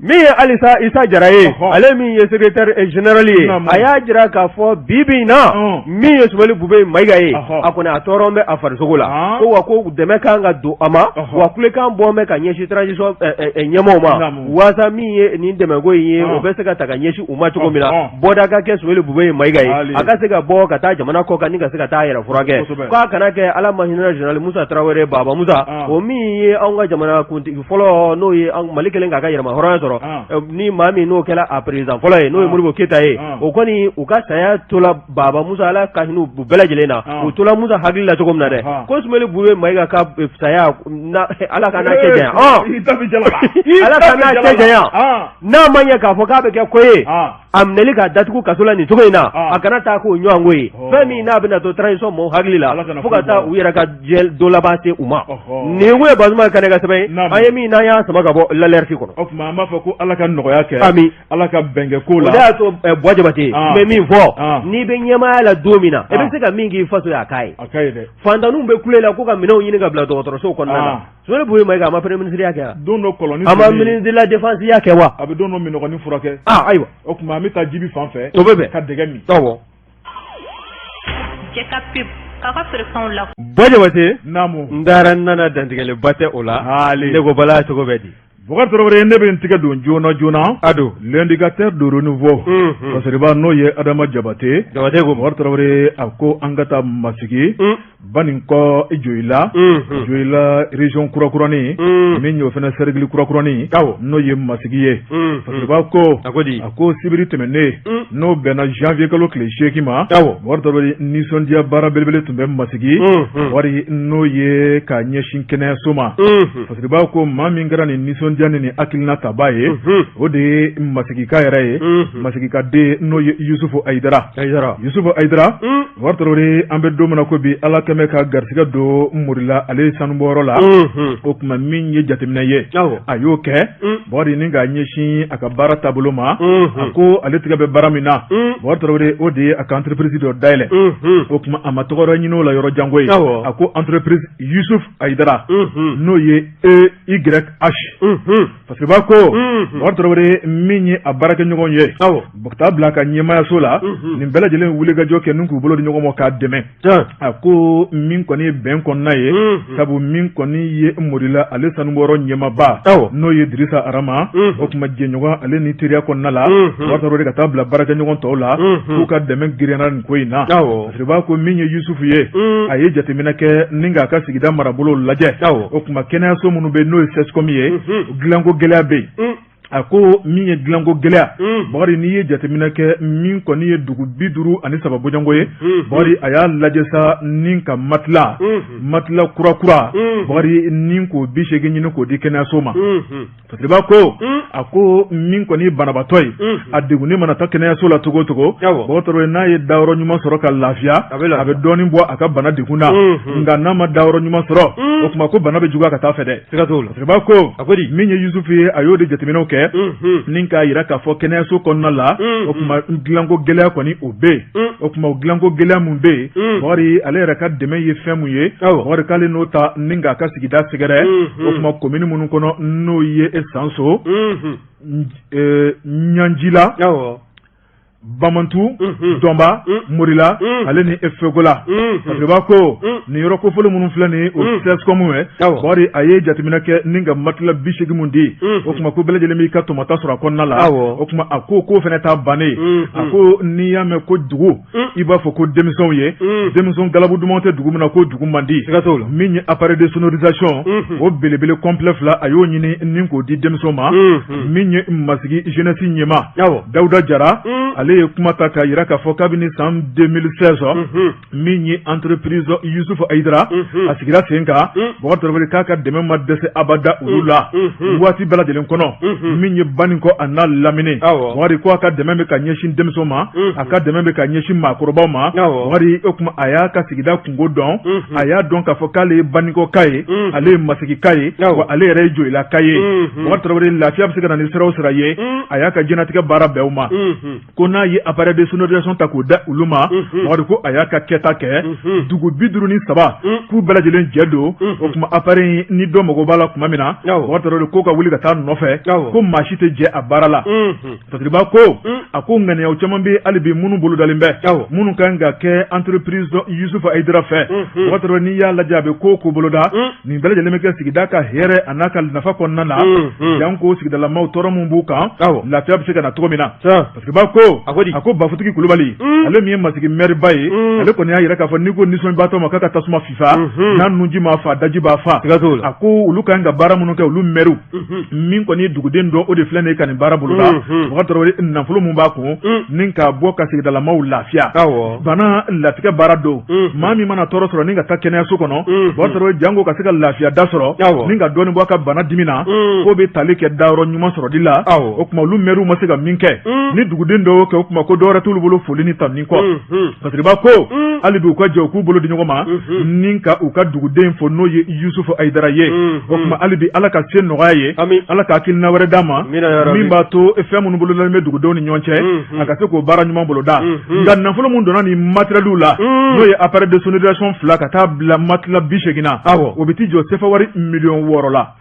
Min ye halisa Isa Jara ye, ale min ye secrétaire général ye, a y'a jira k'a fɔ bi bi in na, min ye Soumeylou Boubèye Maïga ye, a kɔni a tɔɔrɔ bɛ a farisogo la. Ko wa ko dɛmɛ kan ka don a ma, wa kulekan bɔ bɛ ka ɲɛsin transition ɲɛmaaw ma, waasa min ye nin dɛmɛko in ye, o bɛ se ka ta ka ɲɛsin u ma cogo min na, bɔda ka kɛ Soumeylou Boubèye Maïga ye, a ka se ka bɔ ka taa jamana kɔ kan ni ka se ka taa yɛrɛ furakɛ, k'a kana kɛ Ala ma hinɛ général Musa Tarawele, Baba Musa, o min ye anw ka jamana kuntigi fɔlɔ, n'o ye Mali kɛlen k'a ka yɛrɛma hɔrɔnya sɔrɔ, ni maa min n'o kɛra a président fɔlɔ ye, n'o ye Modibo Keyita ye. O kɔni u ka saya tola Baba Musa, Ala ka hinɛ u bɛɛ lajɛlen na, u tola Musa hakili la cogo min na dɛ, ko Soumeylou Boubèye Maïga ka saya, Ala ka n'a cɛ janya, Ala ka n'a cɛ janya, n'a ma ɲɛ k'a fɔ k'a bɛ kɛ ko ye, a minɛli ka datugu kaso la nin cogo in na, a kana taa k'o ɲɔgɔn ko ye, fɛn min n'a bɛna to transition mɔgɔw hakili la fo ka taa u yɛrɛ ka diɲɛ don laban se u ma. Nin kun ye Basuma Kane ka sɛbɛn ye, an ye min n'an y'a sama ka bɔ L'Alerte kɔnɔ. O tuma an b'a fɔ ko Ala ka nɔgɔya kɛ. Ami. Ala ka bɛn kɛ ko la. O de y'a to Buwa Jabate, n bɛ min fɔ, n'i bɛ ɲɛmaaya la don min na, i bɛ se ka min k'i faso ye, a k'a ye. A k'a ye dɛ. Fantanninw bɛ kule la ko ka minɛnw ɲini ka bila dɔgɔtɔrɔsow kɔnɔna na. Soumeylou Boubèye Maïga a ma premier ministre ya kɛ wa? Don dɔ kɔlɔni. A ma ministre de la défense ya kɛ wa? A bɛ don dɔ minɔgɔnin furakɛ. Ayiwa. O tuma an bɛ taa Jibi fan fɛ. O bɛ bɛn. Ka dɛgɛ min. Awɔ. Jɛ ka pub k'a ka feerefɛnw la. Buwa Jabate. Naamu. N taara n nana, dantigɛliba tɛ o la. Haali. Ne ko Bala cogo bɛ di? Bukari Tarawele, ne bɛ n tigɛ don joona joona. A don. L'indicateur de renouveau. Fasiriba n'o ye Adama Jabate. Jabate ko. Bukari Tarawele a ko an ka taa Masigi. Baninkɔ Joyila. Joyila région kurakuranin. Min y'o fana cercle kurakuranin. Awɔ. N'o ye Masigi ye. Fasiriba ko. A ko di? A ko sibiri tɛmɛnen. N'o bɛnna janvier kalo tile 8 ma. Awɔ. Bukari Tarawele, nisɔndiya baara belebele tun bɛ Masigi. Wari n'o ye ka ɲɛsin kɛnɛyaso ma. Fasiriba ko maa min kɛra nin nisɔndiya ni nin hakilina tabaa ye, o de ye Masigika yɛrɛ ye, Masigika den n'o ye Yusufu Ayidara. Yusufu Ayidara, Bukari Tarawele, an bɛ don min na ko bi, Ala kɛmɛ ka garisɛgɛ don Morila, ale ye sanubɔyɔrɔ la. O tuma min ye jateminɛ ye, a y'o kɛ Bukari ni k'a ɲɛsin a ka baara taabolo ma. A ko ale tigɛ bɛ baara min na, Bukari Tarawele, o de ye a ka entreprise dɔ dayɛlɛ. O tuma a ma tɔgɔ wɛrɛ ɲini o la yɔrɔ janko ye, a ko entreprise Yusuf Ayidara, n'o ye E Y H. Fasiriba ko Bakari Tarawele min ye a baarakɛɲɔgɔn ye ka taa bila ka ɲɛmaayaso la nin bɛɛ lajɛlen wulikajɔ kɛ n'u k'u bolo di ɲɔgɔn ma k'a dɛmɛ a ko min kɔni ye bɛn kɔnɔna ye sabu min kɔni ye Morila ale sanubɔyɔrɔ ɲɛmaaba n'o ye Dirisa Arama o tuma jɛɲɔgɔn ale ni teriya kɔnɔna la Bakari Tarawele ka taa bila baarakɛɲɔgɔn tɔw la k'u ka dɛmɛ girinyara nin ko in na Fasiriba ko min ye Yusufu ye a ye jateminɛ kɛ ni k'a ka sigida marabolo lajɛ o tuma kɛnɛyaso minnu bɛ n'o ye CSCOM ye dilanko gɛlɛya bɛ yen a ko min ye dilanko gɛlɛya Bakari n'i ye jateminɛ kɛ min kɔni ye dugu 53 bɔɲɔgɔnko ye Bakari a y'a lajɛ sa ni ka matelas matelas kura kura Bakari ni k'o 80 ɲini k'o di kɛnɛyaso ma Fasiriba ko a ko min kɔni ye banabaatɔ ye a degunnen mana taa kɛnɛyaso la cogo o cogo Bakari Tarawele n'a ye dayɔrɔ ɲuman sɔrɔ ka lafiya a bɛ dɔɔnin bɔ a ka bana degun na nka n'a ma dayɔrɔ ɲuman sɔrɔ o tuma ko bana bɛ juguya ka taa fɛ dɛ Fasiriba ko a ko di min ye Yusufu ye a y'o de jateminɛw kɛ ni k'a jira k'a fɔ kɛnɛyaso kɔnɔna la o tuma dilanko gɛlɛya kɔni o bɛ yen o tuma dilanko gɛlɛya min bɛ yen Bakari ale yɛrɛ ka dɛmɛ ye fɛn mun ye Bakari k'ale n'o ta ni k'a ka sigida sɛgɛrɛ o tuma komini minnu kɔnɔ n'o ye Sanso Ɲanjila Bamantu Dɔnba Morila ale ni Fekola Fasiriba ko nin yɔrɔ kofɔlen minnu filɛ nin o CSCOM ye Bakari a ye jateminɛ kɛ ni ka matelas 80 mun di o tuma ko bɛɛ lajɛlen b'i ka tɔmɔta sɔrɔ a kɔnɔna la o tuma a ko k'o fana ta bannen a ko n'i y'a mɛn ko dugu i b'a fɔ ko denmisɛnw ye denmisɛn galabu duman tɛ dugu min na ko dugu man di min ye appareil de sonorisation o belebele complet fila a y'o ɲini ni k'o di denmisɛnw ma min ye Masigi jeunesse ɲɛmaa Dawuda Jara ale ye kuma ta k'a jira k'a fɔ kabini san 2016 min ye entreprise Yusufu Ayidara a sigira sen kan Bakari Tarawele k'a ka dɛmɛ ma dɛsɛ abada olu la waati bɛɛ lajɛlen kɔnɔ min ye Banikɔ a n'a lamini Bakari ko a ka dɛmɛ bɛ ka ɲɛsin denmisɛnw ma a ka dɛmɛ bɛ ka ɲɛsin maakɔrɔbaw ma Bakari o tuma a y'a ka sigida kunko dɔn a y'a dɔn k'a fɔ k'ale ye Banikɔka ye ale ye Masigika ye wa ale yɛrɛ ye Joyilaka ye Bakari Tarawele lafiya bɛ se ka na ni sira o sira ye a y'a ka diɲɛnatigɛ baara bɛn o ma ko n'a ye appareil de sonorisation ta k'o da olu ma Bakari ko a y'a ka kɛta kɛ dugu 53 k'u bɛɛ lajɛlen jɛ don o tuma appareil ni dɔ mago b'a la tuma min na Bakari Tarawele ko ka wuli ka taa nɔfɛ ko maa si tɛ jɛ a baara la Fasiriba ko a ko ŋaniyaw caman bɛ hali bi minnu bolodalen bɛ minnu kan ka kɛ entreprise Yusufu Ayidara fɛ Bakari Tarawele n'i y'a lajɛ a bɛ ko ko boloda nin bɛɛ lajɛlen bɛ kɛ sigida ka hɛrɛ a n'a ka nafa kɔnɔna na janko sigidalamaw tɔɔrɔ min b'u kan lafiya bɛ se ka na cogo min na Fasiriba ko a ko Bafutigi Kulubali ale min ye Masigi mɛriba ye ale kɔni y'a jira k'a fɔ n'i ko nisɔnbatɔ ma k'a ka tasuma fifa n'a nunji m'a fa daji b'a fa a ko olu kan ka baara minnu kɛ olu mɛriw min kɔni ye duguden dɔ o de filɛ nin ye ka nin baara boloda Bakari Tarawele nafolo min b'a kun ni k'a bɔ ka sigidalamaw lafiya bana latigɛ baara don maa min mana tɔɔrɔ sɔrɔ ni ka taa kɛnɛyaso kɔnɔ Bakari Tarawele janko ka se ka lafiya da sɔrɔ ni ka dɔɔnin bɔ a ka bana dimi na k'o bɛ tali kɛ dayɔrɔ ɲuman sɔrɔli la o tuma olu mɛriw ma se ka min kɛ ni duguden dɔw kɛ o tuma ko dɔwɛrɛ t'olu bolo foli ni tanuni kɔ Fasiriba ko hali bi u ka jɛ u k'u bolo di ɲɔgɔn ma ni ka u ka duguden fo n'o ye Yusufu Ayidara ye o tuma hali bi Ala ka se nɔgɔya ye Ala ka hakilina wɛrɛ d'a ma min b'a to fɛn minnu bolodalen bɛ dugudenw ni ɲɔgɔn cɛ a ka se k'o baara ɲuman boloda nka nafolo min donna nin matériel la n'o ye appareil de sonorisation fila ka taa bila matelas 80 na o bɛ t'i jɔ sefa wari miliyɔn 6 la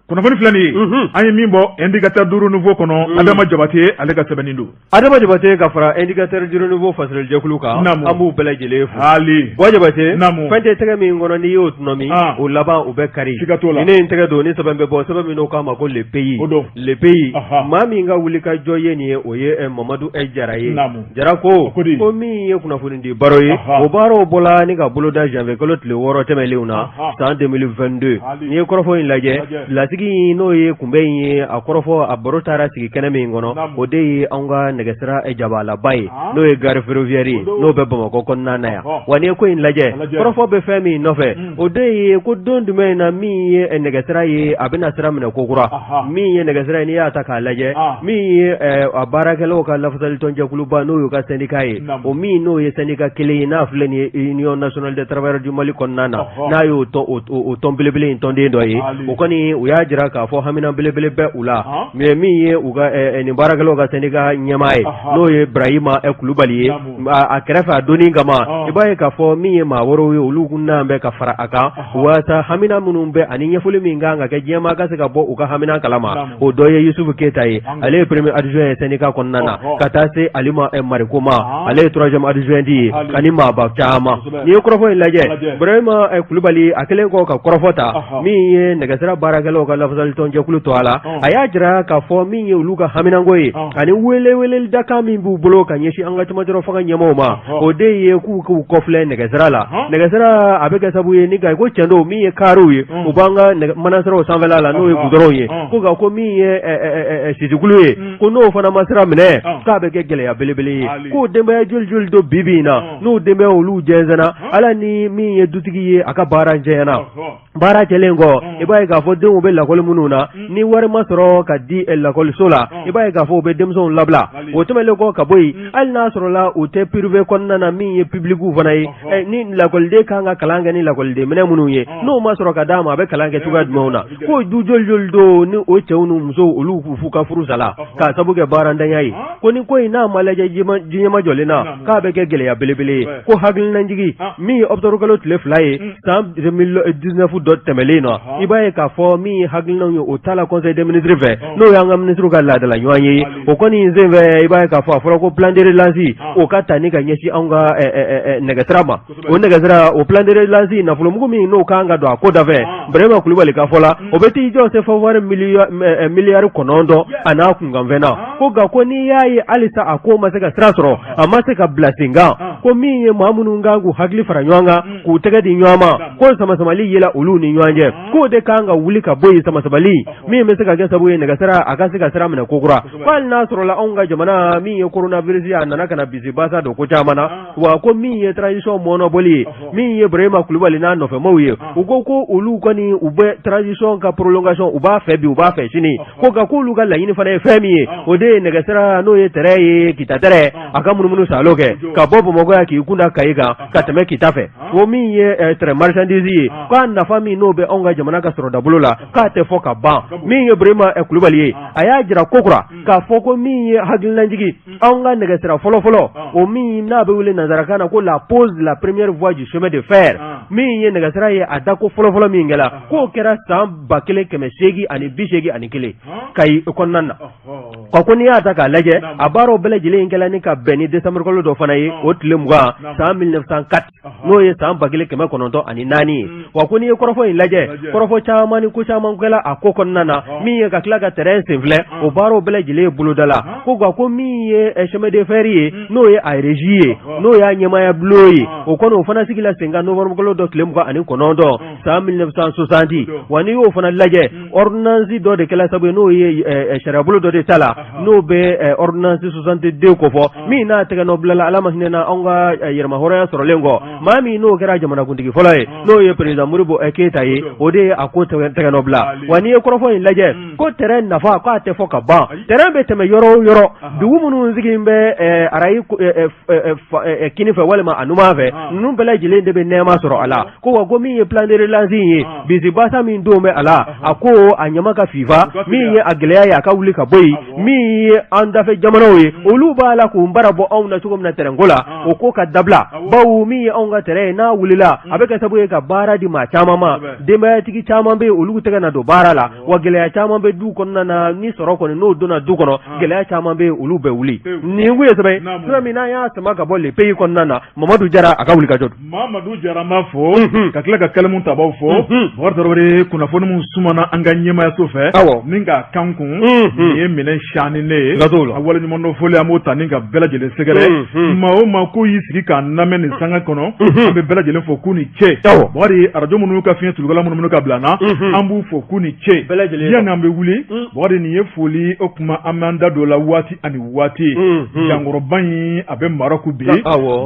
kunnafoni filɛ nin ye an ye min bɔ Indicateur du Renouveau kɔnɔ Adama Jabate ale ka sɛbɛnni don Adama Jabate ka fara Indicateur du Renouveau fasirilijɛkulu kan an b'u bɛɛ lajɛlen fo hali Buwa Jabate fɛn tɛ tɛgɛ min kɔnɔ n'i y'o tɔnɔmi o laban o bɛ kari siga t'o la ni ne ye n tɛgɛ don ni sɛbɛn bɛ bɔ sɛbɛn min n'o k'a ma ko Le Pays Le Pays maa min ka wuli ka jɔ ye nin ye o ye Mamadu Jara ye Jara ko ko min ye kunnafonidi baro ye o baaraw bɔla ni ka boloda janvier kalo tile 6 tɛmɛnlenw na san 2022 n'i ye kɔrɔfɔ in lajɛ lasigi in n'o ye kunbɛn in ye a kɔrɔfɔ a baro taara sigi kɛnɛ min kɔnɔ o de ye anw ka nɛgɛsira jabalaba ye n'o ye gare ferroviaire ye n'o bɛ Bamakɔ kɔnɔna na yan wa n'i ye ko in lajɛ kɔrɔfɔ bɛ fɛn min nɔfɛ o de ye ko don jumɛn in na min ye nɛgɛsira ye a bɛna sira minɛ kokura min ye nɛgɛsira ye n'i y'a ta k'a lajɛ min ye a baarakɛlaw ka lafasalitɔnjɛkuluba n'o y'u ka syndicat ye o min n'o ye syndicat kelen ye n'a filɛ nin ye Union nationale des travailleurs du Mali kɔnɔna na n'a y'o tɔn belebele in tɔnden dɔ ye o kɔni u y'a y'a jira k'a fɔ hamina belebele bɛ u la mais min ye u ka nin baarakɛlaw ka syndicat ɲɛmaa ye n'o ye Ibrahima Kulubali ye a kɛrɛfɛ a donni kama i b'a ye k'a fɔ min ye maa wɛrɛw ye olu kun nalen bɛ ka fara a kan walasa hamina minnu bɛ ani ɲɛfɔli min kan ka kɛ diɲɛmaa ka se ka bɔ u ka hamina kalama o dɔ ye Yusufu Keyita ye ale ye premier adjoint ye syndicat kɔnɔna na ka taa se Alima Mariko ma ale ye troisième adjoint ye ani maaba caman n'i ye kɔrɔfɔ in lajɛ Ibrahima Kulubali a kɛlen kɔ ka kɔrɔfɔ ta min ye nɛgɛsira baarakɛlaw ka lafasalitɔnjɛkulu tɔgɔ la a y'a jira k'a fɔ min ye olu ka haminanko ye ani weleweledakan min b'u bolo ka ɲɛsin an ka cɛmancɛrɔ fanga ɲɛmaaw ma o de ye k'u k'u kɔfilɛ nɛgɛsira la nɛgɛsira a bɛ kɛ sababu ye ni ka ko cɛn don min ye kariw ye u b'an ka manasiraw sanfɛla la n'o ye gudɔrɔnw ye ko nka ko min ye sitikulu ye ko n'o fana ma sira minɛ k'a bɛ kɛ gɛlɛya belebele ye k'o denbaya joli joli don bi bi in na n'o denbaya olu jɛnsɛnna ala ni min ye dutigi ye a ka baara jɛyana baara kɛlen kɔ i b'a ye k'a fɔ denw bɛ lakɔli minnu na ni wari ma sɔrɔ ka di lakɔliso la i b'a ye k'a fɔ u bɛ denmisɛnw labila o tɛmɛnen kɔ ka bɔ yen hali n'a sɔrɔla u tɛ privé kɔnɔna na min ye publicw fana ye ni lakɔliden kan ka kalan kɛ ni lakɔliden minɛn minnu ye n'o ma sɔrɔ ka d'a ma a bɛ kalan kɛ cogoya jumɛnw na ko du joli joli don ni o cɛw ni musow olu k'u ka furu sala k'a sabu kɛ baarantanya ye ko ni ko in n'a ma lajɛ jiɲɛmajɔlen na k'a bɛ kɛ gɛlɛya belebele ye ko hakilinajigi min ye octobre kalo tile 2 ye san 2019 dɔ tɛmɛlen na i b'a ye k'a fɔ min ye hakilinaw ye o tala conseil des ministres fɛ n'o y'an ka ministres ka laadala ɲɔgɔn ye o kɔni senfɛ i b'a ye k'a fɔ a fɔra ko plan de relance o ka ta ni ka ɲɛsin anw ka nɛgɛsira ma o nɛgɛsira o plan de relance nafolomugu min n'o kan ka don a ko dafɛ Ibrahima Kulubali ka fɔ la o bɛ t'i jɔ sefa wari miliyari 9 a n'a kunkanfɛn na ko nka ko n'i y'a ye halisa a ko ma se ka sira sɔrɔ a ma se ka bila sen kan ko min ye maa minnu kan k'u hakili fara ɲɔgɔn kan k'u tɛgɛ di ɲɔgɔn ma ko samasamali yela olu ni ɲɔgɔn cɛ k'o de kan ka wuli ka bɔ yen samasamali min bɛ se ka kɛ sababu ye nɛgɛsira a ka se ka sira minɛ kokura ko hali n'a sɔrɔla anw ka jamana min ye coronavirus a nana ka na bisibasa don ko caman na wa ko min ye transition mɔnɔbɔli ye min ye Ibrahima Kulubali n'a nɔfɛmaw ye u ko ko olu kɔni u bɛ transition ka prolongation u b'a fɛ bi u b'a fɛ sini ko nka k'olu ka laɲini fana ye fɛn min ye o de ye nɛgɛsira n'o ye tɛrɛn ye Kita tɛrɛn a ka munumunu saalo kɛ ka bɔ Bamakɔ yan k'i kun da Kayi kan ka tɛmɛ Kita fɛ ko min ye train marchandise ye k'a nafa min n'o bɛ anw ka jamana ka sɔrɔdabolo la k'a tɛ fɔ ka ban min ye Ibrahima Kulubali ye a y'a jira kokura k'a fɔ ko min ye hakilinajigi anw ka nɛgɛsira fɔlɔfɔlɔ o min n'a bɛ wele nansarakan na ko la pose de la première voie du chemin de fer min ye nɛgɛsira ye a dako fɔlɔfɔlɔ min kɛra k'o kɛra san 1881 Kayi kɔnɔna na ka ko n'i y'a ta k'a lajɛ a baaraw bɛɛ lajɛlen kɛla ni ka bɛn ni décembre kalo dɔ fana ye o tile 20 san 1904 n'o ye san 1904 ye wa ko n'i ye kɔrɔfɔ in lajɛ kɔrɔfɔ caman ni ko caman kɛla a ko kɔnɔna na min ye ka tila ka tɛrɛn sen filɛ o baaraw bɛɛ lajɛlen bolodala ko nka ko min ye chemin de fer ye n'o ye a régie ye n'o y'a ɲɛmaaya bulon ye o kɔni o fana sigila sen kan novembre kalo dɔ tile 29 san 1960 wa n'i y'o fana lajɛ ordonnance dɔ de kɛla sababu ye n'o ye sariyabolo dɔ de tala n'o bɛ ordonnance 62 kofɔ min n'a tɛgɛnɔ bilala Ala ma hinɛ na anw ka yɛrɛmahɔrɔnya sɔrɔlen kɔ maa min n'o kɛra jamanakuntigi fɔlɔ ye n'o ye président Modibo Keyita ye o de ye a ko tɛgɛnɔ bila wa n'i ye kɔrɔfɔ in lajɛ ko tɛrɛn nafa k'a tɛ fɔ ka ban tɛrɛn bɛ tɛmɛ yɔrɔ o yɔrɔ dugu minnu sigilen bɛ arayi kini fɛ walima a numan fɛ ninnu bɛɛ lajɛlen de bɛ nɛɛma sɔrɔ a la ko wa ko min ye plan de relance ye bisibasa min don bɛ a la a ko a ɲama ka fifa min ye a gɛlɛya ye a ka wuli ka bɔ yen min ye an dafɛ jamanaw ye olu b'a la k'u bara bɔ anw na cogo min na tɛrɛnko la o ko ka dabila bawo min ye anw ka tɛrɛn ye n'a wulila a bɛ kɛ sababu ye ka baara di maa caman ma denbayatigi caman bɛ yen olu tɛgɛ na don baara la wa gɛlɛya caman bɛ du kɔnɔna na ni sɔrɔ kɔni n'o donna du kɔnɔ gɛlɛya caman bɛ yen olu bɛ wuli nin kun ye sɛbɛn sɛbɛn min n'an y'a sama ka bɔ Le Pays kɔnɔna na Mamadu Jara a ka wulikajɔ don. Mamadu Jara an b'a fo ka tila ka kalimu tabaw fo Bubakari Tarawele kunnafoni min sumana an ka ɲɛmaayaso fɛ ni k'a kan kun nin ye minɛn siyani ne ye a waleɲumandɔn foli an b'o ta ni ka bɛɛ lajɛlen sɛgɛrɛ maa o maa k'u y'i sigi k'an lamɛn nin sanga kɔnɔ an bɛ bɛɛ lajɛlen fo k'u ni ce Bubakari arajo minnu ka fiɲɛ tulukala minnu ka bila an na an b'u fo k'u ni ce yanni an bɛ wuli Bubakari nin ye foli o kuma an b'an da don o la waati ani waati jankɔrɔba in a bɛ Marɔku bi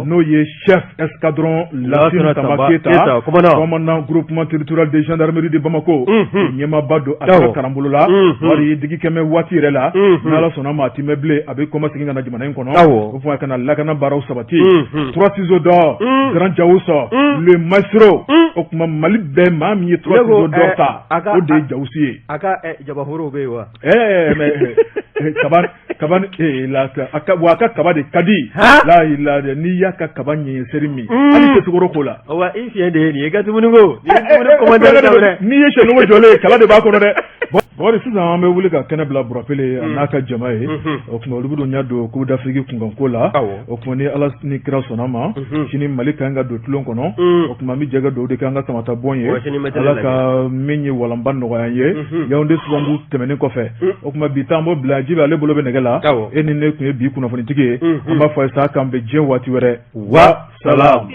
n'o ye chef escadron Lasina Tamba Keyita commandant groupement territorial de gendarmerie de Bamako ɲɛmaaba don a ka karanbolo la Bubakari digi kɛmɛ waati yɛrɛ la n'Ala Ala sɔnna ma a ti mɛn bilen, a bɛ kɔmasegin ka na jamana in kɔnɔ, o tuma ka na lakana baaraw sabati. Trois ciseaux d'or, grand Diaouss, le maestro. O tuma Mali bɛɛ, maa min ye trois ciseaux d'or ta, o de ye Diaouss ye. A ka jabaforow bɛ yen wa? Mais kaba kaba la, wa a ka kaba de ka di la la, n'i y'a ka kaba ɲɛ seri min, hali tɛ sukaro k'o la. Wa i fiɲɛ de ye nin ye, i ka dumuni ko n'i ye sɛnɔgɔ jɔlen ye, kala de b'a kɔnɔ dɛ. Bakari, sisan an bɛ wuli ka kɛnɛ bila Burapele a n'a ka jama ye. O tuma olu bɛ don ɲɛ don Coupe d'Afrique kunkanko la. O tuma ni Ala ni kira sɔnna ma, sini Mali ka kan ka don tulon kɔnɔ. O tuma an bɛ jɛ ka dugawu de kɛ an ka samata bɔn ye, Ala ka min ye walanba nɔgɔya an ye. Yaoundé subangu tɛmɛnen kɔfɛ, o tuma bi taa an b'o bila Jibi, ale bolo bɛ nɛgɛ la. E ni ne tun ye bi kunnafonitigi ye. An b'a fɔ a ye sa k'an bɛn diɲɛ waati wɛrɛ. Wa salam.